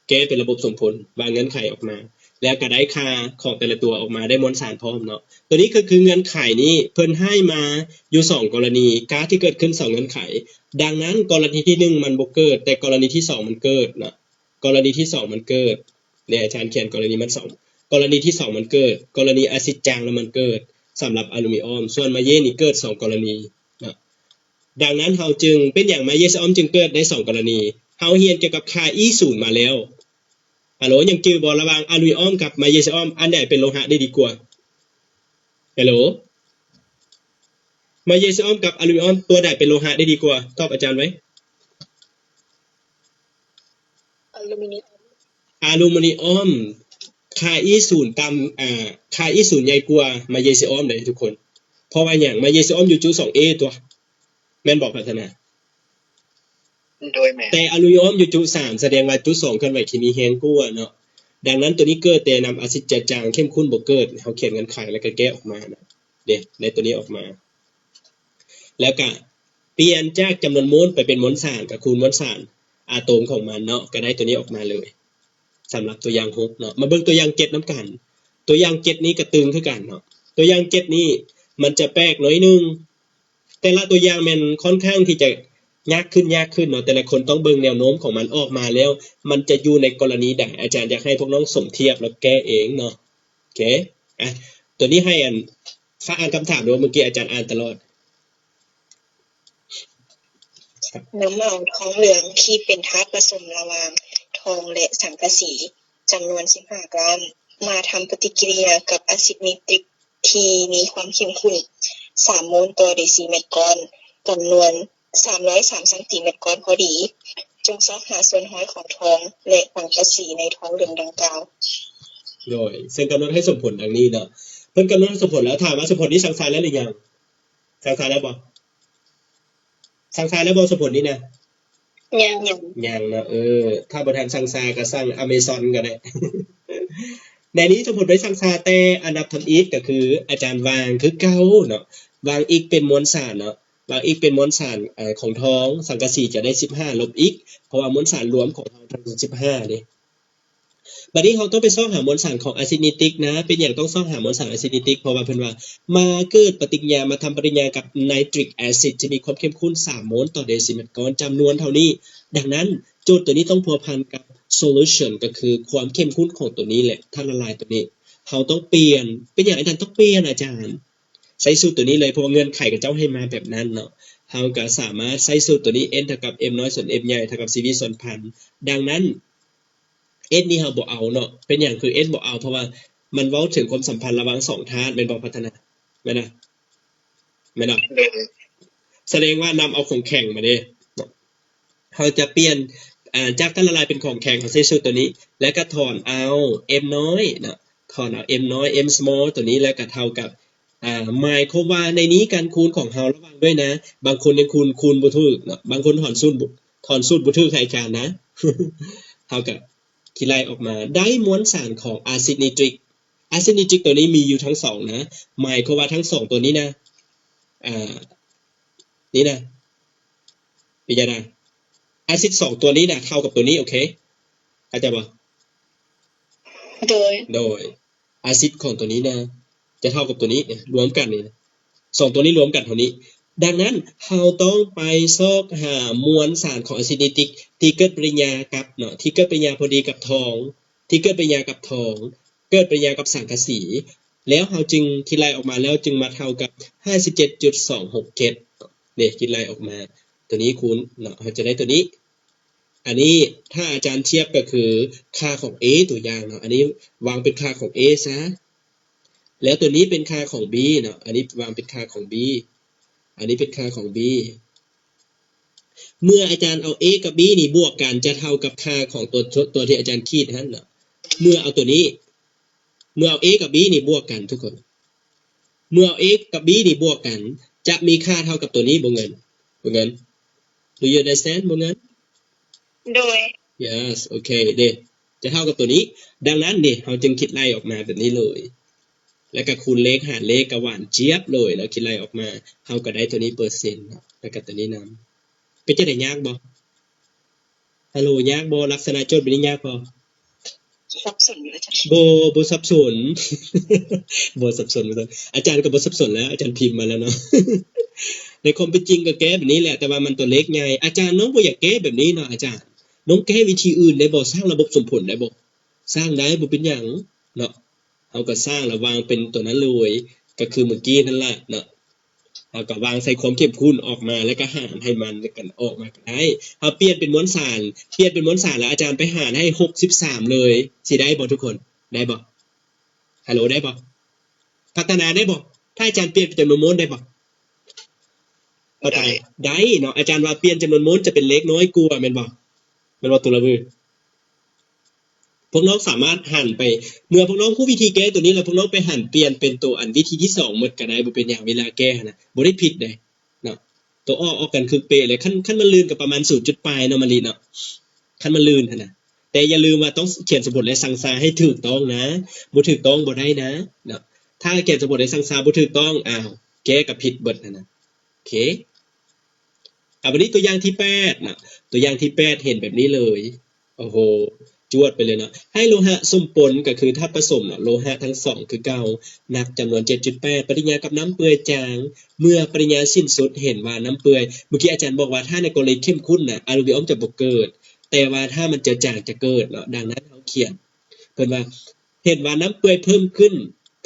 ແກ້ເປັນລະບົບສົມຜົນ ວາງເງື່ອນໄຂອອກມາ ແລ້ວກໍໄດ້ຄ່າຂອງແຕ່ລະຕົວອອກມາ ໄດ້ມວນສານພ້ອມເນາະ. ຕົວນີ້ກໍຄືເງື່ອນໄຂນີ້ ເພິ່ນໃຫ້ມາຢູ່ສອງກໍລະນີ ກາດທີ່ເກີດຂຶ້ນສອງເງື່ອນໄຂ. ດັ່ງນັ້ນ ກໍລະນີທີໜຶ່ງມັນບໍ່ເກີດ ແຕ່ກໍລະນີທີສອງມັນເກີດເນາະ ກໍລະນີທີສອງມັນເກີດ ເດ ອາຈານຂຽນກໍລະນີມັນສອງ ກໍລະນີທີສອງມັນເກີດ ກໍລະນີອາຊິດຈາງແລ້ວມັນເກີດ ສຳລັບອາລູມິນອມ ສ່ວນມາເຢນີ້ເກີດສອງກໍລະນີເນາະ. ດັ່ງນັ້ນເຮົາຈຶ່ງ ເປັນຫຍັງມາເຢຊີອອມຈຶ່ງເກີດໄດ້ສອງກໍລະນີ? ເຮົາຮຽນກ່ຽວກັບຄ່າອີສູນມາແລ້ວ. ຮັລໂຫຼ ຍັງຈື່ບໍ່ ລະຫວ່າງອາລູມິນອມກັບມາເຢຊີອອມ ອັນໃດເປັນໂລຫະໄດ້ດີກວ່າ? ຮັລໂຫຼ ມາເຢຊີອອມກັບອາລູມິນອມ ຕົວໃດເປັນໂລຫະໄດ້ດີກວ່າ? ຕອບອາຈານໄວ. ອາລູມິນອມ ອາລູມິນອມ ຄ່າອີສູນຕ່ຳ ອາ ຄ່າອີສູນໃຫຍ່ກວ່າມາເຢຊີອອມເດ້ທຸກຄົນ. ເພາະວ່າຫຍັງ? ມາເຢຊິອ້ອມຢູຈຸສອງເອຕົວະ ແມ່ນບໍ່ ພັດທະນາ? ໂດຍ ແມ່ນ. ແຕ່ອາລູຍອ້ອມຢູຈຸສາມ ສະແດງວ່າຈຸສອງເຄື່ອນໄຫວທີ່ມີແຮງກວ່າເນາະ. ດັ່ງນັ້ນ ຕົວນີ້ເກີດແຕ່ນຳອາຊິດເຈືອຈາງ ເຂັ້ມຂຸ້ນບໍ່ເກີດ. ເຮົາຂຽນເງື່ອນໄຂ ແລ້ວກໍແກ້ອອກມາເນາະ ເດ້ ໄດ້ຕົວນີ້ອອກມາ. ແລ້ວກະປ່ຽນຈາກຈຳນວນໂມນໄປເປັນມວນສານ ກະຄູນມວນສານອາໂຕມຂອງມັນເນາະ ກະໄດ້ຕົວນີ້ອອກມາເລີຍ. ສຳລັບຕົວຢ່າງຫົກເນາະ ມາເບິ່ງຕົວຢ່າງເຈັດນຳກັນ. ຕົວຢ່າງເຈັດນີ້ກະຕຶງຄືກັນເນາະ. ຕົວຢ່າງເຈັດນີ້ມັນຈະແປກໜ້ອຍໜຶ່ງ. ແຕ່ລະຕົວຢ່າງແມ່ນຂ້ອນຂ້າງທີ່ຈະຍາກຂຶ້ນ ຍາກຂຶ້ນເນາະ. ແຕ່ລະຄົນຕ້ອງເບິ່ງແນວໂນ້ມຂອງມັນອອກມາແລ້ວ ມັນຈະຢູ່ໃນກໍລະນີໃດ. ອາຈານຢາກໃຫ້ພວກນ້ອງສົມທຽບແລ້ວແກ້ເອງເນາະ. ໂອເຄ ອ່ະ ຕົວນີ້ໃຫ້ອັນ ຝາກອ່ານຄຳຖາມເດີ ເມື່ອກີ້ອາຈານອ່ານຕະຫຼອດ. ນຳເອົາທອງເຫຼືອງທີ່ເປັນທາດປະສົມລະຫວ່າງທອງ ແລະ ສັງກະສີ ຈຳນວນສິບຫ້າກຣາມ ມາທຳປະຕິກິລິຍາກັບອາຊິດນິຕຣິກທີ່ມີຄວາມເຂັ້ມຂຸ້ນສາມໂມນຕໍ່ເດຊີແມັດກ້ອນ ຈຳນວນສາມຮ້ອຍສາມຊັງຕີແມັດກ້ອນພໍດີ. ຈົ່ງຊອກຫາສ່ວນຮ້ອຍຂອງທອງ ແລະ ສັງກະສີໃນທອງເຫຼືອງດັ່ງກ່າວ. ໂດຍ ເຊິ່ງກຳນົດໃຫ້ສົມຜົນດັ່ງນີ້ເນາະ. ເພິ່ນກຳນົດໃຫ້ສົມຜົນແລ້ວ ຖາມວ່າສົມຜົນນີ້ສັງສານແລ້ວຫຼືຍັງ? ສັງສານແລ້ວບໍ່? ສັງສານແລ້ວບໍ່ສົມຜົນນີ້ນະ? ຍັງ ຍັງ ຍັງເນາະ. ເອີ ຖ້າບໍ່ທັນສັງສາກໍສັ່ງອາເມຊອນກໍໄດ້. ໃນນີ້ສົມຜົນໄປສັງສາ ແຕ່ອັນດັບທຳອິດກໍຄືອາຈານວາງຄືເກົ່າເນາະ ວາງອິກເປັນມວນສານເນາະ ວາງອິກເປັນມວນສານ ເອີ ຂອງທອງ ສັງກະສີຈະໄດ້ສິບຫ້າລົບອິກ ເພາະວ່າມວນສານລວມຂອງເຮົາທັງສິບຫ້າເດ້. ບັດນີ້ເຮົາຕ້ອງໄປຊອກຫາມວນສານຂອງອາຊິດນິຕຣິກນະ. ເປັນຫຍັງຕ້ອງຊອກຫາມວນສານອາຊິດນິຕຣິກ? ເພາະວ່າເພິ່ນວ່າມາເກີດປະຕິກິລິຍາ ມາທຳປະຕິກິລິຍາກັບໄນຕຣິກແອຊິດທີ່ມີຄວາມເຂັ້ມຂຸ້ນສາມໂມນຕໍ່ເດຊີແມັດກ້ອນ ຈຳນວນເທົ່ານີ້. ດັ່ງນັ້ນ ໂຈດຕົວນີ້ຕ້ອງພົວພັນກັບໂຊລູຊັນ ກໍຄືຄວາມເຂັ້ມຂຸ້ນຂອງຕົວນີ້ ແລະ ທາດລະລາຍຕົວນີ້. ເຮົາຕ້ອງປ່ຽນ. ເປັນຫຍັງອາຈານຕ້ອງປ່ຽນອາຈານ? ໃຊ້ສູດຕົວນີ້ເລີຍ ເພາະວ່າເງື່ອນໄຂເຂົາເຈົ້າໃຫ້ມາແບບນັ້ນເນາະ. ເຮົາກໍສາມາດໃຊ້ສູດຕົວນີ້ N ເທົ່າກັບ M ນ້ອຍສ່ວນ M ໃຫຍ່ເທົ່າກັບ C V ສ່ວນພັນ. ດັ່ງນັ້ນ S ນີ້ເຮົາບໍ່ເອົາເນາະ. ເປັນຫຍັງຄື S ບໍ່ເອົາ? ເພາະວ່າມັນເວົ້າເຖິງຄວາມສຳພັນລະຫວ່າງສອງທາດ ແມ່ນບໍ່ ພັດທະນາ? ແມ່ນນະ? ແມ່ນເນາະ? ສະແດງວ່ານຳເອົາຂອງແຂງມາເດ້ເນາະ. ເຮົາຈະປ່ຽນ ອາ ຈາກທາດລະລາຍເປັນຂອງແຂງ ເຮົາໃຊ້ສູດຕົວນີ້ ແລ້ວກໍຖອນເອົາ M ນ້ອຍເນາະ ຖອນເອົາ M ນ້ອຍ M small ຕົວນີ້ ແລ້ວກໍເທົ່າກັບ ອາ ໝາຍຄວາມວ່າໃນນີ້ການຄູນຂອງເຮົາລະວັງດ້ວຍນະ ບາງຄົນຍັງຄູນ ຄູນບໍ່ຖືກເນາະ ບາງຄົນຖອນສູດ ຖອນສູດບໍ່ຖືກໃຫ້ອາຈານນະ. ເຮົາກໍຄິດໄລ່ອອກມາ ໄດ້ມວນສານຂອງອາຊິດນິຕຣິກ. ອາຊິດນິຕຣິກຕົວນີ້ມີຢູ່ທັງສອງນະ ໝາຍຄວາມວ່າທັງສອງຕົວນີ້ນະ ອາ ນີ້ນະ ພິຈາລະນາ ອາຊິດສອງຕົວນີ້ນະ ເທົ່າກັບຕົວນີ້ ໂອເຄ ເຂົ້າໃຈບໍ່? ໂດຍ ໂດຍ ອາຊິດຂອງຕົວນີ້ນະ ຈະເທົ່າກັບຕົວນີ້ ລວມກັນນີ້ ສອງຕົວນີ້ລວມກັນເທົ່ານີ້. ດັ່ງນັ້ນ ເຮົາຕ້ອງໄປຊອກຫາມວນສານຂອງອາຊິດນິຕຣິກທີ່ເກີດປະຕິກິລິຍາກັບເນາະ ທີ່ເກີດປະຕິກິລິຍາພໍດີກັບທອງ ທີ່ເກີດປະຕິກິລິຍາກັບທອງ ເກີດປະຕິກິລິຍາກັບສັງກະສີ ແລ້ວເຮົາຈຶ່ງຄິດໄລ່ອອກມາ ແລ້ວຈຶ່ງມາເທົ່າກັບຫ້າສິບເຈັດຈຸດສອງຫົກເຈັດ ນີ້ ຄິດໄລ່ອອກມາ ຕົວນີ້ຄູນເນາະ ເຮົາຈະໄດ້ຕົວນີ້. ອັນນີ້ຖ້າອາຈານທຽບກໍຄືຄ່າຂອງ A ຕົວຢ່າງເນາະ ອັນນີ້ວາງເປັນຄ່າຂອງ A ຊະ ແລ້ວຕົວນີ້ເປັນຄ່າຂອງ B ເນາະ ອັນນີ້ວາງເປັນຄ່າຂອງ B ອັນນີ້ເປັນຄ່າຂອງ B. ເມື່ອອາຈານເອົາ A ກັບ B ນີ້ບວກກັນ ຈະເທົ່າກັບຄ່າຂອງຕົວ ຕົວທີ່ອາຈານຂີດຫັ້ນເນາະ. ເມື່ອເອົາຕົວນີ້ ເມື່ອເອົາ A ກັບ B ນີ້ບວກກັນທຸກຄົນ ເມື່ອເອົາ A ກັບ B ນີ້ບວກກັນ ຈະມີຄ່າເທົ່າກັບຕົວນີ້ບໍ່ເງິນ ບໍ່ເງິນ? Do you understand ບໍ່ເງິນ? ໂດຍ Yes ໂອເຄເດ້ ຈະເທົ່າກັບຕົວນີ້. ດັ່ງນັ້ນເດ້ ເຮົາຈຶ່ງຄິດໄລ່ອອກມາແບບນີ້ເລີຍ ແລ້ວກໍຄູນເລກຫານເລກກໍຫວານຈຽບເລີຍ ແລ້ວຄິດໄລ່ອອກມາ ເຮົາກໍໄດ້ຕົວນີ້ເປີເຊັນເນາະ ແລ້ວກໍຕົວນີ້ນຳ. ເປັນຈັ່ງໃດ ຍາກບໍ່? ຮັລໂຫຼ ຍາກບໍ່? ລັກສະນະໂຈດແບບນີ້ຍາກບໍ່? ສັບສົນຢູ່ ອາຈານ. ບໍ່ ບໍ່ສັບສົນ ບໍ່ສັບສົນ ອາຈານກໍບໍ່ສັບສົນແລ້ວ ອາຈານພິມມາແລ້ວເນາະ. ໃນຄວາມເປັນຈິງກໍແກ້ແບບນີ້ແຫຼະ ແຕ່ວ່າມັນຕົວເລກໃຫຍ່. ອາຈານ ນ້ອງບໍ່ຢາກແກ້ແບບນີ້ເນາະອາຈານ ນ້ອງແກ້ວິທີອື່ນໄດ້ບໍ່? ສ້າງລະບົບສົມຜົນໄດ້ບໍ່? ສ້າງໄດ້ ບໍ່ເປັນຫຍັງເນາະ. ເຮົາກໍສ້າງລະຫວ່າງເປັນຕົວນັ້ນເລີຍ ກໍຄືມື້ກີ້ນັ້ນລະເນາະ. ເຮົາກໍວາງໃສ່ຄວາມເຂັ້ມຂຸ້ນອອກມາ ແລ້ວກໍຫານໃຫ້ມັນ ແລ້ວກໍອອກມາກໍໄດ້. ເຮົາປ່ຽນເປັນມວນສານ ປ່ຽນເປັນມວນສານ ແລ້ວອາຈານໄປຫານໃຫ້ຫົກສິບສາມເລີຍ ຊິໄດ້ບໍ່ທຸກຄົນ? ໄດ້ບໍ່? ຮັລໂຫຼ ໄດ້ບໍ່? ພັດທະນາໄດ້ບໍ່? ຖ້າອາຈານປ່ຽນເປັນຈຳນວນໂມນໄດ້ບໍ່? ບໍ່ໄດ້ ໄດ້ເນາະ. ອາຈານວ່າປ່ຽນຈຳນວນໂມນຈະເປັນເລກນ້ອຍກວ່າແມ່ນບໍ່? ແມ່ນບໍ່ ຕຸລະວື? ພວກນ້ອງສາມາດຫັນໄປ ເມື່ອພວກນ້ອງຮູ້ວິທີແກ້ຕົວນີ້ແລ້ວ ພວກນ້ອງໄປຫັນປ່ຽນເປັນຕົວອັນວິທີທີສອງໝົດກໍໄດ້ ບໍ່ເປັນຫຍັງ ເວລາແກ້ຫັ້ນນະ ບໍ່ໄດ້ຜິດເດ້ເນາະ ຕົວອອກ ອອກກັນຄືເປະເລີຍ ຄັນ ຄັນມັນລື່ນກໍປະມານສູນຈຸດປາຍເນາະ ມະລິເນາະ ຄັນມັນລື່ນຫັ້ນນະ ແຕ່ຢ່າລືມວ່າຕ້ອງຂຽນສົມຜົນ ແລະ ສັງຊາໃຫ້ຖືກຕ້ອງນະ ບໍ່ຖືກຕ້ອງບໍ່ໄດ້ນະເນາະ ຖ້າຂຽນສົມຜົນ ແລະ ສັງຊາບໍ່ຖືກຕ້ອງ ອ້າວ ແກ້ກໍຜິດເບິດຫັ້ນນະ ໂອເຄ ອ່າ ບັດນີ້ຕົວຢ່າງທີແປດນະ ຕົວຢ່າງທີແປດເຫັນແບບນີ້ເລີຍ ໂອ້ໂຫ ຈວດໄປເລີຍເນາະ ໃຫ້ໂລຫະສົມປົນ ກໍຄືທາດປະສົມເນາະ ໂລຫະທັງສອງຄືເກົ່າ ໜັກຈຳນວນເຈັດຈຸດແປດ ປະຕິກິລິຍາກັບນ້ຳເປື່ອຍຈາງ ເມື່ອປະຕິກິລິຍາສິ້ນສຸດ ເຫັນວ່ານ້ຳເປື່ອຍ ເມື່ອກີ້ອາຈານບອກວ່າ ຖ້າໃນກໍລະນີເຂັ້ມຂຸ້ນນະ ອາລູມິນອອມຈະບໍ່ເກີດ ແຕ່ວ່າຖ້າມັນເຈືອຈາງຈະເກີດເນາະ ດັ່ງນັ້ນເຮົາຂຽນ ເພິ່ນວ່າ ເຫັນວ່ານ້ຳເປື່ອຍເພີ່ມຂຶ້ນ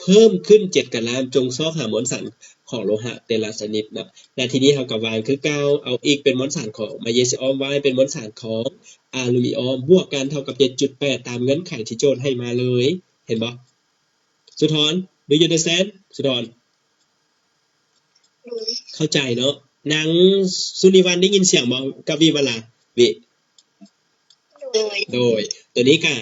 ເພີ່ມຂຶ້ນເຈັດກະລາມ ຈົ່ງຊອກຫາມວນສານຂອງໂລຫະແຕ່ລະຊະນິດເນາະ ແລະ ທີນີ້ເຮົາກໍວາງຄືເກົ່າ ເອົາ x ເປັນມວນສານຂອງມາກນີຊີອອມ y ເປັນມວນສານຂອງອາລູມິນອມ ບວກກັນເທົ່າກັບເຈັດຈຸດແປດ ຕາມເງື່ອນໄຂທີ່ໂຈດໃຫ້ມາເລີຍ ເຫັນບໍ່? ສຸທອນ do you understand? ສຸທອນ ໂດຍ ເຂົ້າໃຈເນາະ ນາງສຸນິວັນໄດ້ຍິນສຽງບໍ່? ກັບວິວາລາ ວິ ໂດຍ ໂດຍ ຕົວນີ້ກະ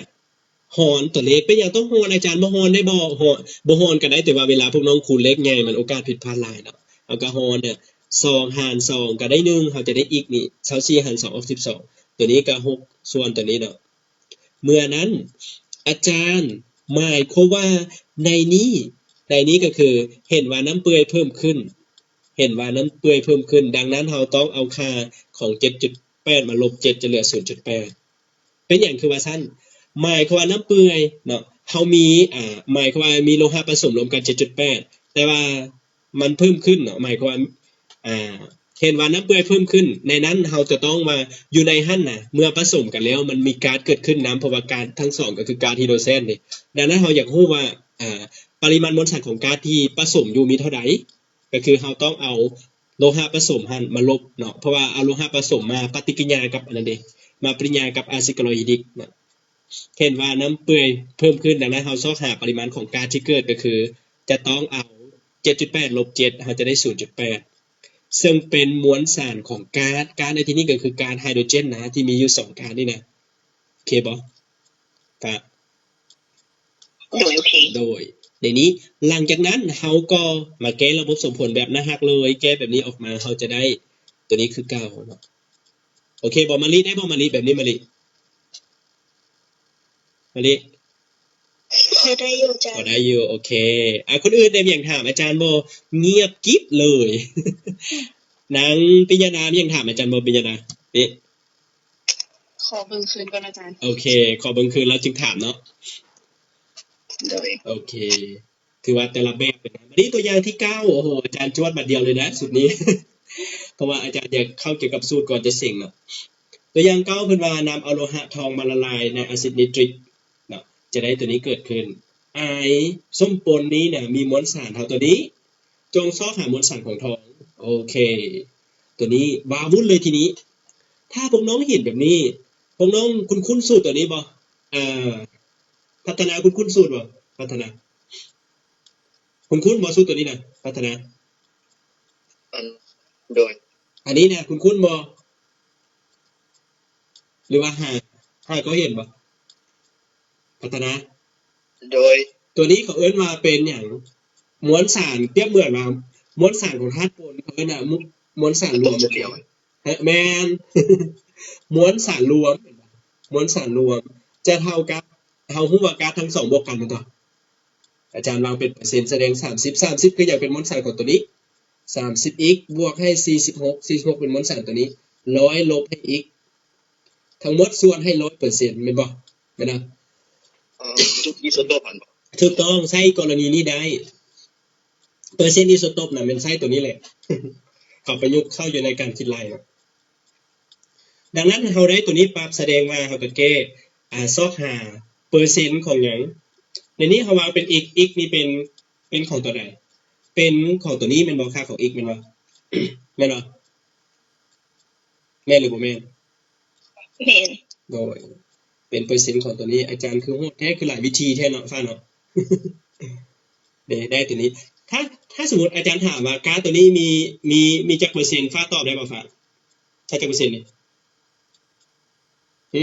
ຮອນຕົວເລກ ເປັນຫຍັງຕ້ອງຮອນ? ອາຈານບໍ່ຮອນໄດ້ບໍ່? ຮອນ ບໍ່ຮອນກໍໄດ້ ແຕ່ວ່າເວລາພວກນ້ອງຄູນເລກໃຫຍ່ ມັນໂອກາດຜິດພາດຫຼາຍເນາະ ເຮົາກໍຮອນເນຍ ສອງຫານສອງກໍໄດ້ໜຶ່ງ ເຮົາຈະໄດ້ x ນີ້ ຊາວສີ່ຫານສອງອອກສິບສອງ ຕົວນີ້ກໍຫົກ ສ່ວນຕົວນີ້ເນາະ ເມື່ອນັ້ນ ອາຈານ ໝາຍຄວາມວ່າໃນນີ້ ໃນນີ້ກໍຄືເຫັນວ່ານ້ຳເປື່ອຍເພີ່ມຂຶ້ນ ເຫັນວ່ານ້ຳເປື່ອຍເພີ່ມຂຶ້ນ ດັ່ງນັ້ນເຮົາຕ້ອງເອົາຄ່າຂອງເຈັດຈຸດແປດມາລົບເຈັດ ຈະເຫຼືອສູນຈຸດແປດ ເປັນຫຍັງຄືວ່າຊັ້ນ? ໝາຍຄວາມວ່ານ້ຳເປື່ອຍເນາະ ເຮົາມີ ອ່າ ໝາຍຄວາມວ່າມີໂລຫະປະສົມລວມກັນເຈັດຈຸດແປດ ແຕ່ວ່າມັນເພີ່ມຂຶ້ນເນາະ ໝາຍຄວາມວ່າ ອ່າ ເຫັນວ່ານ້ຳເປື່ອຍເພີ່ມຂຶ້ນ ໃນນັ້ນເຮົາຈະຕ້ອງວ່າຢູ່ໃນຫັ້ນນະ ເມື່ອປະສົມກັນແລ້ວມັນມີກາດເກີດຂຶ້ນນຳ ເພາະວ່າກາດທັງສອງກໍຄືກາດຮີໂດຣເຈນເດ້ ດັ່ງນັ້ນເຮົາຢາກຮູ້ວ່າ ອ່າ ປະລິມານມວນສານຂອງກາດທີ່ປະສົມຢູ່ມີເທົ່າໃດ? ກໍຄືເຮົາຕ້ອງເອົາໂລຫະປະສົມຫັ້ນມາລົບເນາະ ເພາະວ່າເອົາໂລຫະປະສົມມາປະຕິກິລິຍາກັບອັນນັ້ນເດ້ ມາປະຕິກິລິຍາກັບອາຊິດຄລໍຮາຍດຣິກເນາະ ເຫັນວ່ານ້ຳເປື່ອຍເພີ່ມຂຶ້ນ ດັ່ງນັ້ນເຮົາຊອກຫາປະລິມານຂອງກາດທີ່ເກີດ ກໍຄືຈະຕ້ອງເອົາເຈັດຈຸດແປດລົບເຈັດ ເຮົາຈະໄດ້ສູນຈຸດແປດ ເຊິ່ງເປັນມວນສານຂອງກາດ ກາດໃນທີ່ນີ້ກໍຄືກາດໄຮໂດຣເຈນນະ ທີ່ມີຢູ່ສອງກາດນີ້ນະ ໂອເຄບໍ່? ກະ ໂດຍ ໂອເຄ ໂດຍ ໃນນີ້ ຫຼັງຈາກນັ້ນເຮົາກໍມາແກ້ລະບົບສົມຜົນແບບໜ້າຮັກເລີຍ ແກ້ແບບນີ້ອອກມາ ເຮົາຈະໄດ້ຕົວນີ້ຄືເກົ່າເນາະ ໂອເຄບໍ່ມະລິ? ໄດ້ບໍ່ມະລິ? ແບບນີ້ມະລິ ມະລິ ພໍໄດ້ຢູ່ອາຈານ ພໍໄດ້ຢູ່ ໂອເຄ ອ່າ ຄົນອື່ນໄດ້ຫຍັງຖາມອາຈານບໍ່? ງຽບກິບເລີຍ ນາງປິຍະດາ ມີຫຍັງຖາມອາຈານບໍ່? ປິຍະດາ ເປະ ຂໍເບິ່ງຄືນກ່ອນອາຈານ ໂອເຄ ຂໍເບິ່ງຄືນແລ້ວຈຶ່ງຖາມເນາະ ໂດຍ ໂອເຄ ຖືວ່າແຕ່ລະແບບເລີຍນະ ບັດນີ້ຕົວຢ່າງທີເກົ້າ ໂອ້ໂຫ ອາຈານຈວດບາດດຽວເລີຍນະຊຸດນີ້ ເພາະວ່າອາຈານຢາກເຂົ້າກ່ຽວກັບສູດກ່ອນຈະເສັງເນາະ ຕົວຢ່າງເກົ້າ ເພິ່ນວ່ານຳເອົາໂລຫະທອງມາລະລາຍໃນອາຊິດນິດຣິກເນາະ ຈະໄດ້ຕົວນີ້ເກີດຂຶ້ນ ອາຍສົມປົນນີ້ນະ ມີມວນສານເທົ່າຕົວນີ້ ຈົ່ງຊອກຫາມວນສານຂອງທອງ ໂອເຄ ຕົວນີ້ວ້າວຸ້ນເລີຍທີນີ້ ຖ້າພວກນ້ອງເຫັນແບບນີ້ ພວກນ້ອງຄຸ້ນໆສູດຕົວນີ້ບໍ່? ອ່າ ພັດທະນາຄຸ້ນໆສູດບໍ່? ພັດທະນາ ຄຸ້ນໆບໍ່ສູດຕົວນີ້ນະ? ພັດທະນາ ອັນ ໂດຍ ອັນນີ້ນະຄຸ້ນໆບໍ່? ຫຼືວ່າຫາ ຫາກໍເຫັນບໍ່? ພັດທະນາ ໂດຍ ຕົວນີ້ເຂົາເອີ້ນວ່າເປັນຫຍັງ? ມວນສານ ປຽບເໝືອນວ່າມວນສານຂອງທາດປົນ ເຂົາເອີ້ນວ່າມວນສານລວມ ແມ່ນ ມວນສານລວມ ມວນສານລວມ ຈະເທົ່າກັບ ເຮົາຮູ້ວ່າກາດທັງສອງບວກກັນແມ່ນບໍ່? ອາຈານວາງເປັນເປີເຊັນ ສະແດງສາມສິບ ສາມສິບຄືຫຍັງ? ເປັນມວນສານຂອງຕົວນີ້ ສາມສິບ x ບວກໃຫ້ ສີ່ສິບຫົກ ສີ່ສິບຫົກເປັນມວນສານຕົວນີ້ ຮ້ອຍລົບໃຫ້ x ທັງໝົດສ່ວນໃຫ້ ຮ້ອຍເປີເຊັນ ແມ່ນບໍ່? ແມ່ນບໍ່? ເອີ ຈຸດອີໂຊໂຕບຫັ້ນບໍ່? ຖືກຕ້ອງ ໃຊ້ກໍລະນີນີ້ໄດ້ ເປີເຊັນອີໂຊໂຕບນະ ແມ່ນໃຊ້ຕົວນີ້ແຫຼະ ເຂົາປະຍຸກເຂົ້າຢູ່ໃນການຄິດໄລ່ເນາະ. ດັ່ງນັ້ນເຮົາໄດ້ຕົວນີ້ປັບ ສະແດງວ່າເຮົາກໍແກ້ ອາ ຊອກຫາເປີເຊັນຂອງຫຍັງ? ໃນນີ້ເຮົາວາງເປັນ x x ນີ້ເປັນ ເປັນຂອງຕົວໃດ? ເປັນຂອງຕົວນີ້ແມ່ນບໍ່? ຄ່າຂອງ x ແມ່ນບໍ່? ແມ່ນບໍ່? ແມ່ນຫຼືບໍ່ແມ່ນ? ແມ່ນ ໂດຍ ເປັນເປີເຊັນຂອງຕົວນີ້. ອາຈານຄືໂຫດແທ້ ຄືຫຼາຍວິທີແທ້ເນາະ ຟ້າເນາະ. ເດ້ ໄດ້ຕົວນີ້ ຖ້າ ຖ້າສົມມຸດອາຈານຖາມວ່າກາດຕົວນີ້ມີ ມີ ມີຈັກເປີເຊັນ ຟ້າຕອບໄດ້ບໍ່ ຟ້າ? ຖ້າຈັກເປີເຊັນນີ້ ຫື?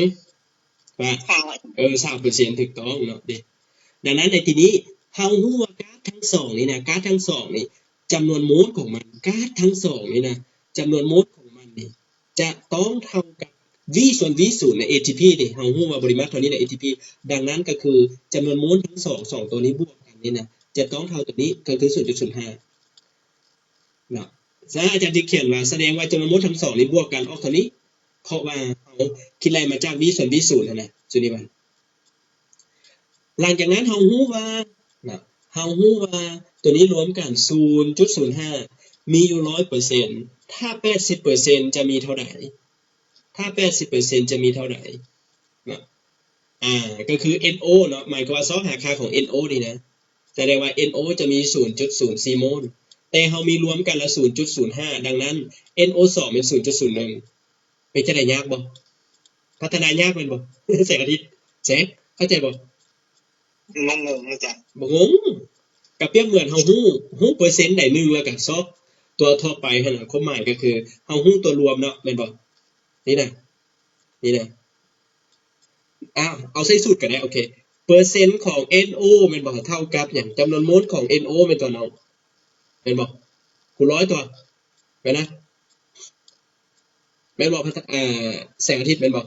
ວ່າ ຊາວ ເອີ ຊາວເປີເຊັນ ຖືກຕ້ອງເນາະເດ້. ດັ່ງນັ້ນໃນທີ່ນີ້ເຮົາຮູ້ວ່າກາດທັງສອງນີ້ນະ ກາດທັງສອງນີ້ ຈຳນວນໂມນຂອງມັນ ກາດທັງສອງນີ້ນະ ຈຳນວນໂມນຂອງມັນນີ້ ຈະຕ້ອງເທົ່າກັບ V ສ່ວນ V ສູນໃນ ATP ເດ້. ເຮົາຮູ້ວ່າບໍລິມາດເທົ່ານີ້ໃນ ATP ດັ່ງນັ້ນກໍຄືຈຳນວນໂມນທັງສອງ ສອງຕົວນີ້ບວກກັນນີ້ນະ ຈະຕ້ອງເທົ່າຕົວນີ້ ກໍຄື ສູນຈຸດສູນຫ້າ ເນາະ. ສະນັ້ນອາຈານຈຶ່ງຂຽນວ່າ ສະແດງວ່າຈຳນວນໂມນທັງສອງນີ້ບວກກັນອອກເທົ່ານີ້ ເພາະວ່າເຮົາຄິດໄລ່ມາຈາກ V ສ່ວນ V ສູນຫັ້ນນະ ຈຸດນີ້ມັນ ຫຼັງຈາກນັ້ນເຮົາຮູ້ວ່ານະ ເຮົາຮູ້ວ່າຕົວນີ້ລວມກັນ ສູນຈຸດສູນຫ້າ ມີຢູ່ ຮ້ອຍເປີເຊັນ ຖ້າ ແປດສິບເປີເຊັນ ຈະມີເທົ່າໃດ? ຖ້າ ແປດສິບເປີເຊັນ ຈະມີເທົ່າໃດ? ນະ ອ່າ ກໍຄື NO ເນາະ ໝາຍຄວາມວ່າຊອກຫາຄ່າຂອງ NO ນີ້ນະ ສະແດງວ່າ NO ຈະມີ ສູນຈຸດສູນສີ່ໂມນ ແຕ່ເຮົາມີລວມກັນລະ ສູນຈຸດສູນຫ້າ ດັ່ງນັ້ນ NO ສອງ ແມ່ນ ສູນຈຸດສູນໜຶ່ງ ເປັນຈັ່ງໃດ ຍາກບໍ່? ພັດທະນາຍາກແມ່ນບໍ່? ແສງອາທິດ ແສງ ເຂົ້າໃຈບໍ່? ງົງໆ ອາຈານ ບໍ່ງົງ ກໍປຽບເໝືອນເຮົາຮູ້ ຮູ້ເປີເຊັນໃດໜຶ່ງ ແລ້ວກໍຊອກຕົວທົ່ວໄປຫັ້ນນະ. ຄວາມໝາຍກໍຄືເຮົາຮູ້ຕົວລວມເນາະ ແມ່ນບໍ່? ນີ້ນະ ນີ້ນະ ອ້າວ ເອົາໃສ່ສູດກໍໄດ້ ໂອເຄ ເປີເຊັນຂອງ NO ແມ່ນບໍ່ ເທົ່າກັບຫຍັງ? ຈຳນວນໂມນຂອງ NO ແມ່ນຕົວເນາະ ແມ່ນບໍ່? ຄູນຮ້ອຍຕົວ ແມ່ນນະ ແມ່ນບໍ່? ພັດທະ ເອີ ແສງອາທິດ ແມ່ນບໍ່?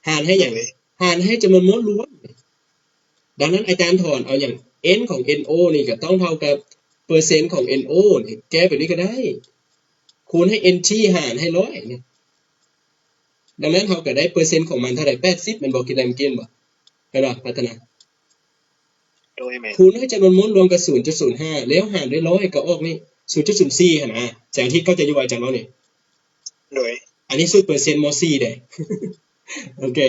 ຫານໃຫ້ຫຍັງ? ຫານໃຫ້ຈຳນວນໂມນລວມ. ດັ່ງນັ້ນອາຈານຖອນເອົາຫຍັງ? N ຂອງ NO ນີ້ກໍຕ້ອງເທົ່າກັບເປີເຊັນຂອງ NO ນີ້ ແກ້ແບບນີ້ກໍໄດ້ ຄູນໃຫ້ NT ຫານໃຫ້ຮ້ອຍນີ້. ດັ່ງນັ້ນເຮົາກໍໄດ້ເປີເຊັນຂອງມັນເທົ່າໃດ? ແປດສິບ ແມ່ນບໍ່? ຄິດໄດ້ເມື່ອກີ້ແມ່ນບໍ່? ແມ່ນບໍ່ ພັດທະນາ? ໂດຍ ແມ່ນ ຄູນໃຫ້ຈຳນວນໂມນລວມກັບ ສູນຈຸດສູນຫ້າ ແລ້ວຫານດ້ວຍຮ້ອຍ ກໍອອກນີ້ ສູນຈຸດສູນສີ່ ຫັ້ນນະ. ແສງອາທິດ ເຂົ້າໃຈຢູ່ບໍ່ ອາຈານເວົ້ານີ້? ໂດຍ ອັນນີ້ສູດເປີເຊັນ ມໍສີ່ເດ້. ໂອເຄ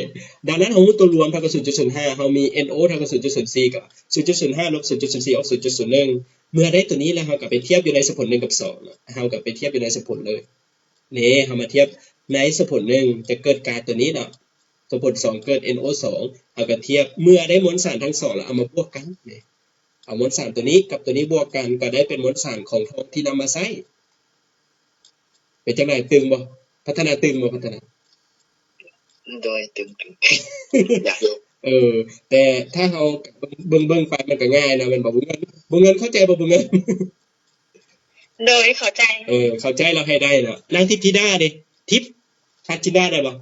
ດັ່ງນັ້ນເຮົາຮູ້ຕົວລວມເທົ່າກັບ ສູນຈຸດສູນຫ້າ ເຮົາມີ NO ເທົ່າກັບ ສູນຈຸດສູນສີ່ ກໍ ສູນຈຸດສູນຫ້າ ລົບ ສູນຈຸດສູນສີ່ ອອກ ສູນຈຸດສູນໜຶ່ງ ເມື່ອໄດ້ຕົວນີ້ແລ້ວ ເຮົາກໍໄປທຽບຢູ່ໃນສະຜົນໜຶ່ງກັບສອງເນາະ ເຮົາກໍໄປທຽບຢູ່ໃນສະຜົນໜຶ່ງເດ້. ເຮົາມາທຽບໃນສະຜົນໜຶ່ງ ຈະເກີດກາດຕົວນີ້ເນາະ ສະຜົນສອງເກີດ NO ສອງ ເຮົາກໍທຽບ ເມື່ອໄດ້ມວນສານທັງສອງແລ້ວ ເອົາມາບວກກັນເດ້. ເອົາມວນສານຕົວນີ້ກັບຕົວນີ້ບວກກັນ ກໍໄດ້ເປັນມວນສານຂອງທອງທີ່ນຳມາໃຊ້. ເປັນຈັ່ງໃດ? ຕຶງບໍ່? ພັດທະນາຕຶງບໍ່? ພັດທະນາ ໂດຍ ຕຶງໆ ຢາກຢູ່ ເອີ ແຕ່ຖ້າເຮົາເບິ່ງໆໄປມັນກໍງ່າຍນະ ແມ່ນບໍ່? ບໍ່ເງິນ ບໍ່ເງິນ ເຂົ້າໃຈບໍ່? ບໍ່ເງິນ ໂດຍ ເຂົ້າໃຈ ເອີ ເຂົ້າໃຈແລ້ວໃຫ້ໄດ້ເນາະ. ນາງທິບທິດາເດ ທິບ ທັດທິດາໄດ້ບໍ່?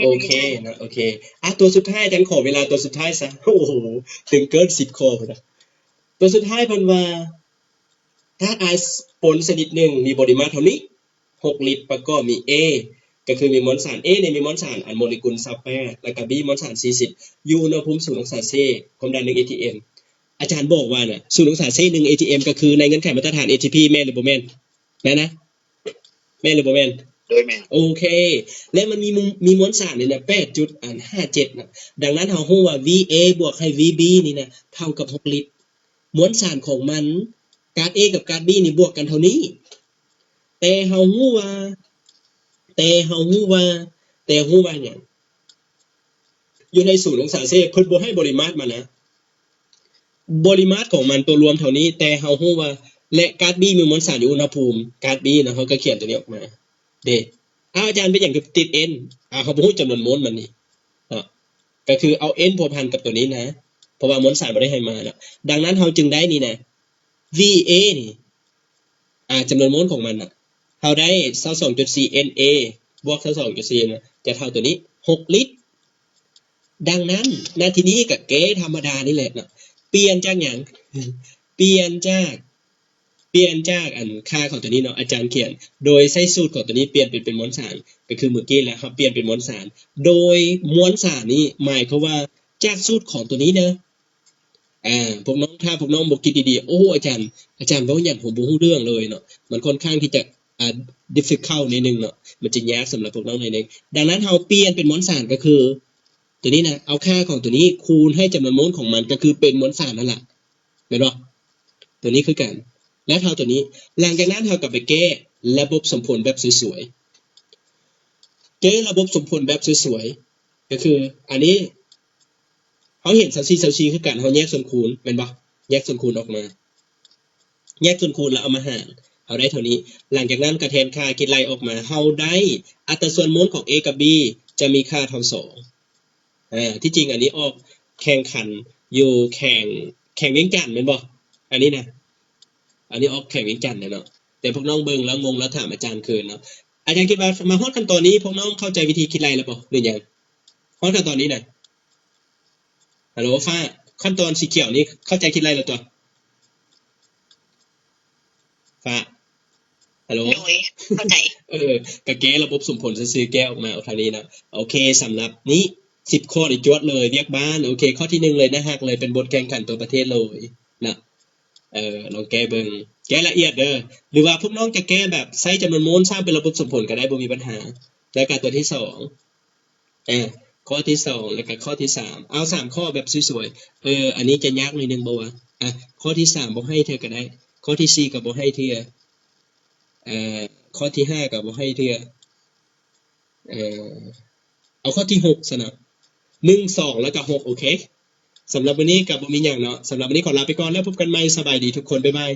ໂອເຄ ໂອເຄ ອາຈານ ໂອເຄ ອ່ະ ຕົວສຸດທ້າຍ ອາຈານຂໍເວລາຕົວສຸດທ້າຍຊະ. ໂອ້ໂຫ ເຖິງເກີນສິບຂໍ້ພຸ້ນນະ. ຕົວສຸດທ້າຍເພິ່ນວ່າ ທາດອາຍປົນຊະນິດໜຶ່ງມີປະລິມານເທົ່ານີ້ ຫົກລິດ ປະກອບມີ A ກໍຄືມີມວນສານ A ນີ້ມີມວນສານອັນໂມເລກຸນຊາວແປດ ແລ້ວກໍ B ມວນສານສີ່ສິບ ຢູ່ອຸນຫະພູມສູນອົງສາເຊ ຄວາມດັນໜຶ່ງ atm. ອາຈານບອກວ່ານະ ສູນອົງສາເຊ ໜຶ່ງ atm ກໍຄືໃນເງື່ອນໄຂມາດຕະຖານ ATP ແມ່ນຫຼືບໍ່ແມ່ນ? ແມ່ນນະ? ແມ່ນຫຼືບໍ່ແມ່ນ? ໂດຍ ແມ່ນ ໂອເຄ ແລະ ມັນມີ ມີມວນສານນີ້ນະ ແປດຈຸດຫ້າເຈັດນະ. ດັ່ງນັ້ນເຮົາຮູ້ວ່າ VA ບວກໃຫ້ VB ນີ້ນະ ເທົ່າກັບຫົກລິດ. ມວນສານຂອງມັນ ກາດ A ກັບກາດ B ນີ້ບວກກັນເທົ່ານີ້. ແຕ່ເຮົາຮູ້ວ່າ ແຕ່ເຮົາຮູ້ວ່າ ແຕ່ຮູ້ວ່າຫຍັງ? ຢູ່ໃນສູນອົງສາເຊ ເພິ່ນບໍ່ໃຫ້ປະລິມານມັນນະ. ປະລິມານຂອງມັນຕົວລວມເທົ່ານີ້ ແຕ່ເຮົາຮູ້ວ່າ ແລະ ກາດ B ມີມວນສານຢູ່ອຸນຫະພູມ ກາດ B ນະ ເຮົາກໍຂຽນຕົວນີ້ອອກມາເດ້. ອ້າວ ອາຈານ ເປັນຫຍັງຄືຕິດ N? ອ້າວ ເຮົາບໍ່ຮູ້ຈຳນວນໂມນມັນນີ້ເນາະ ກໍຄືເອົາ N ພົວພັນກັບຕົວນີ້ນະ ເພາະວ່າມວນສານບໍ່ໄດ້ໃຫ້ມາເນາະ. ດັ່ງນັ້ນເຮົາຈຶ່ງໄດ້ນີ້ນະ VA ນີ້ ອ່າ ຈຳນວນໂມນຂອງມັນນະ ເຮົາໄດ້ ຊາວສອງຈຸດສີ່ NA ບວກ ຊາວສອງຈຸດສີ່ ນະ ຈະເທົ່າຕົວນີ້ ຫົກລິດ. ດັ່ງນັ້ນ ນະ ທີນີ້ກໍແກ້ທຳມະດານີ້ແຫຼະເນາະ ປ່ຽນຈາກຫຍັງ? ປ່ຽນຈາກ ປ່ຽນຈາກ ອັນ ຄ່າຂອງຕົວນີ້ເນາະ ອາຈານຂຽນໂດຍໃຊ້ສູດຂອງຕົວນີ້ ປ່ຽນເປັນ ເປັນມວນສານ ກໍຄືມື້ກີ້ແຫຼະ ເຮົາປ່ຽນເປັນມວນສານ ໂດຍມວນສານນີ້ ໝາຍຄວາມວ່າຈາກສູດຂອງຕົວນີ້ເດີ ອ່າ ພວກນ້ອງ ຖ້າພວກນ້ອງບໍ່ຄິດດີໆ ໂອ້ ອາຈານ ອາຈານເວົ້າຫຍັງ ຜົມບໍ່ຮູ້ເລື່ອງເລີຍເນາະ ມັນຄ່ອນຂ້າງທີ່ຈະ ອ່າ difficult ໜ້ອຍໜຶ່ງເນາະ ມັນຈະຍາກສຳລັບພວກນ້ອງໜ້ອຍໜຶ່ງ. ດັ່ງນັ້ນເຮົາປ່ຽນເປັນມວນສານ ກໍຄືຕົວນີ້ນະ ເອົາຄ່າຂອງຕົວນີ້ຄູນໃຫ້ຈຳນວນໂມນຂອງມັນ ກໍຄືເປັນມວນສານນັ້ນລະ ແມ່ນບໍ່? ຕົວນີ້ຄືກັນ ແລະ ເທົ່າຕົວນີ້. ຫຼັງຈາກນັ້ນເຮົາກໍໄປແກ້ລະບົບສົມຜົນແບບສວຍໆ ແກ້ລະບົບສົມຜົນແບບສວຍໆ ກໍຄືອັນນີ້ ເຮົາເຫັນຊາວສີ່ ຊາວສີ່ຄືກັນ ເຮົາແຍກສ່ວນຄູນແມ່ນບໍ່? ແຍກສ່ວນຄູນອອກມາ ແຍກສ່ວນຄູນແລ້ວເອົາມາຫານ ເຮົາໄດ້ເທົ່ານີ້. ຫຼັງຈາກນັ້ນກໍແທນຄ່າ ຄິດໄລ່ອອກມາ ເຮົາໄດ້ອັດຕາສ່ວນໂມນຂອງ A ກັບ B ຈະມີຄ່າເທົ່າສອງ. ເອີ ທີ່ຈິງອັນນີ້ອອກແຂ່ງຂັນຢູ່ແຂວງ ແຂວງວຽງຈັນແມ່ນບໍ່? ອັນນີ້ນະ ອັນນີ້ອອກແຂວງວຽງຈັນແຫຼະເນາະ ແຕ່ພວກນ້ອງເບິ່ງແລ້ວງົງແລ້ວຖາມອາຈານຄືນເນາະ. ອາຈານຄິດວ່າມາຮອດຂັ້ນຕອນນີ້ ພວກນ້ອງເຂົ້າໃຈວິທີຄິດໄລ່ແລ້ວບໍ່ ຫຼືຍັງ? ຮອດຂັ້ນຕອນນີ້ນະ ຮັລໂຫຼ ຟ້າ ຂັ້ນຕອນສີຂຽວນີ້ເຂົ້າໃຈຄິດໄລ່ແລ້ວຕົວະ? ຟ້າ ຮັລໂຫຼ ໂດຍ ເຂົ້າໃຈ ເອີ ກະແກ້ລະບົບສົມຜົນຊື່ໆ ແກ້ອອກມາເອົາທາງນີ້ນະ. ໂອເຄ ສຳລັບນີ້ ສິບຂໍ້ນີ້ຈວດເລີຍ ວຽກບ້ານ. ໂອເຄ ຂໍ້ທີໜຶ່ງເລີຍ ໜ້າຮັກເລີຍ ເປັນບົດແຂ່ງຂັນຕົວປະເທດເລີຍນະ. ເອີ ລອງແກ້ເບິ່ງ ແກ້ລະອຽດເດີ ຫຼືວ່າພວກນ້ອງຈະແກ້ແບບໃຊ້ຈຳນວນມູນ ສ້າງເປັນລະບົບສົມຜົນກະໄດ້ ບໍ່ມີບັນຫາ. ແລ້ວກະຕົວທີສອງ ເອີ ຂໍ້ທີສອງ ແລ້ວກະຂໍ້ທີສາມ ເອົາສາມຂໍ້ແບບສວຍໆ. ເອີ ອັນນີ້ຈະຍາກໜ້ອຍໜຶ່ງບໍ່ວະ? ອ່ະ ຂໍ້ທີສາມບໍ່ໃຫ້ເທື່ອກະໄດ້ ຂໍ້ທີສີ່ກະບໍ່ໃຫ້ເທື່ອ ເອີ ຂໍ້ທີຫ້າກະບໍ່ໃຫ້ເທື່ອ ເອີ ເອົາຂໍ້ທີຫົກຊະເນາະ ໜຶ່ງ ສອງ ແລ້ວກະຫົກ. ໂອເຄ ສຳລັບມື້ນີ້ກະບໍ່ມີຫຍັງເນາະ ສຳລັບມື້ນີ້ຂໍລາໄປກ່ອນ ແລ້ວພົບກັນໃໝ່. ສະບາຍດີທຸກຄົນ ບາຍບາຍ.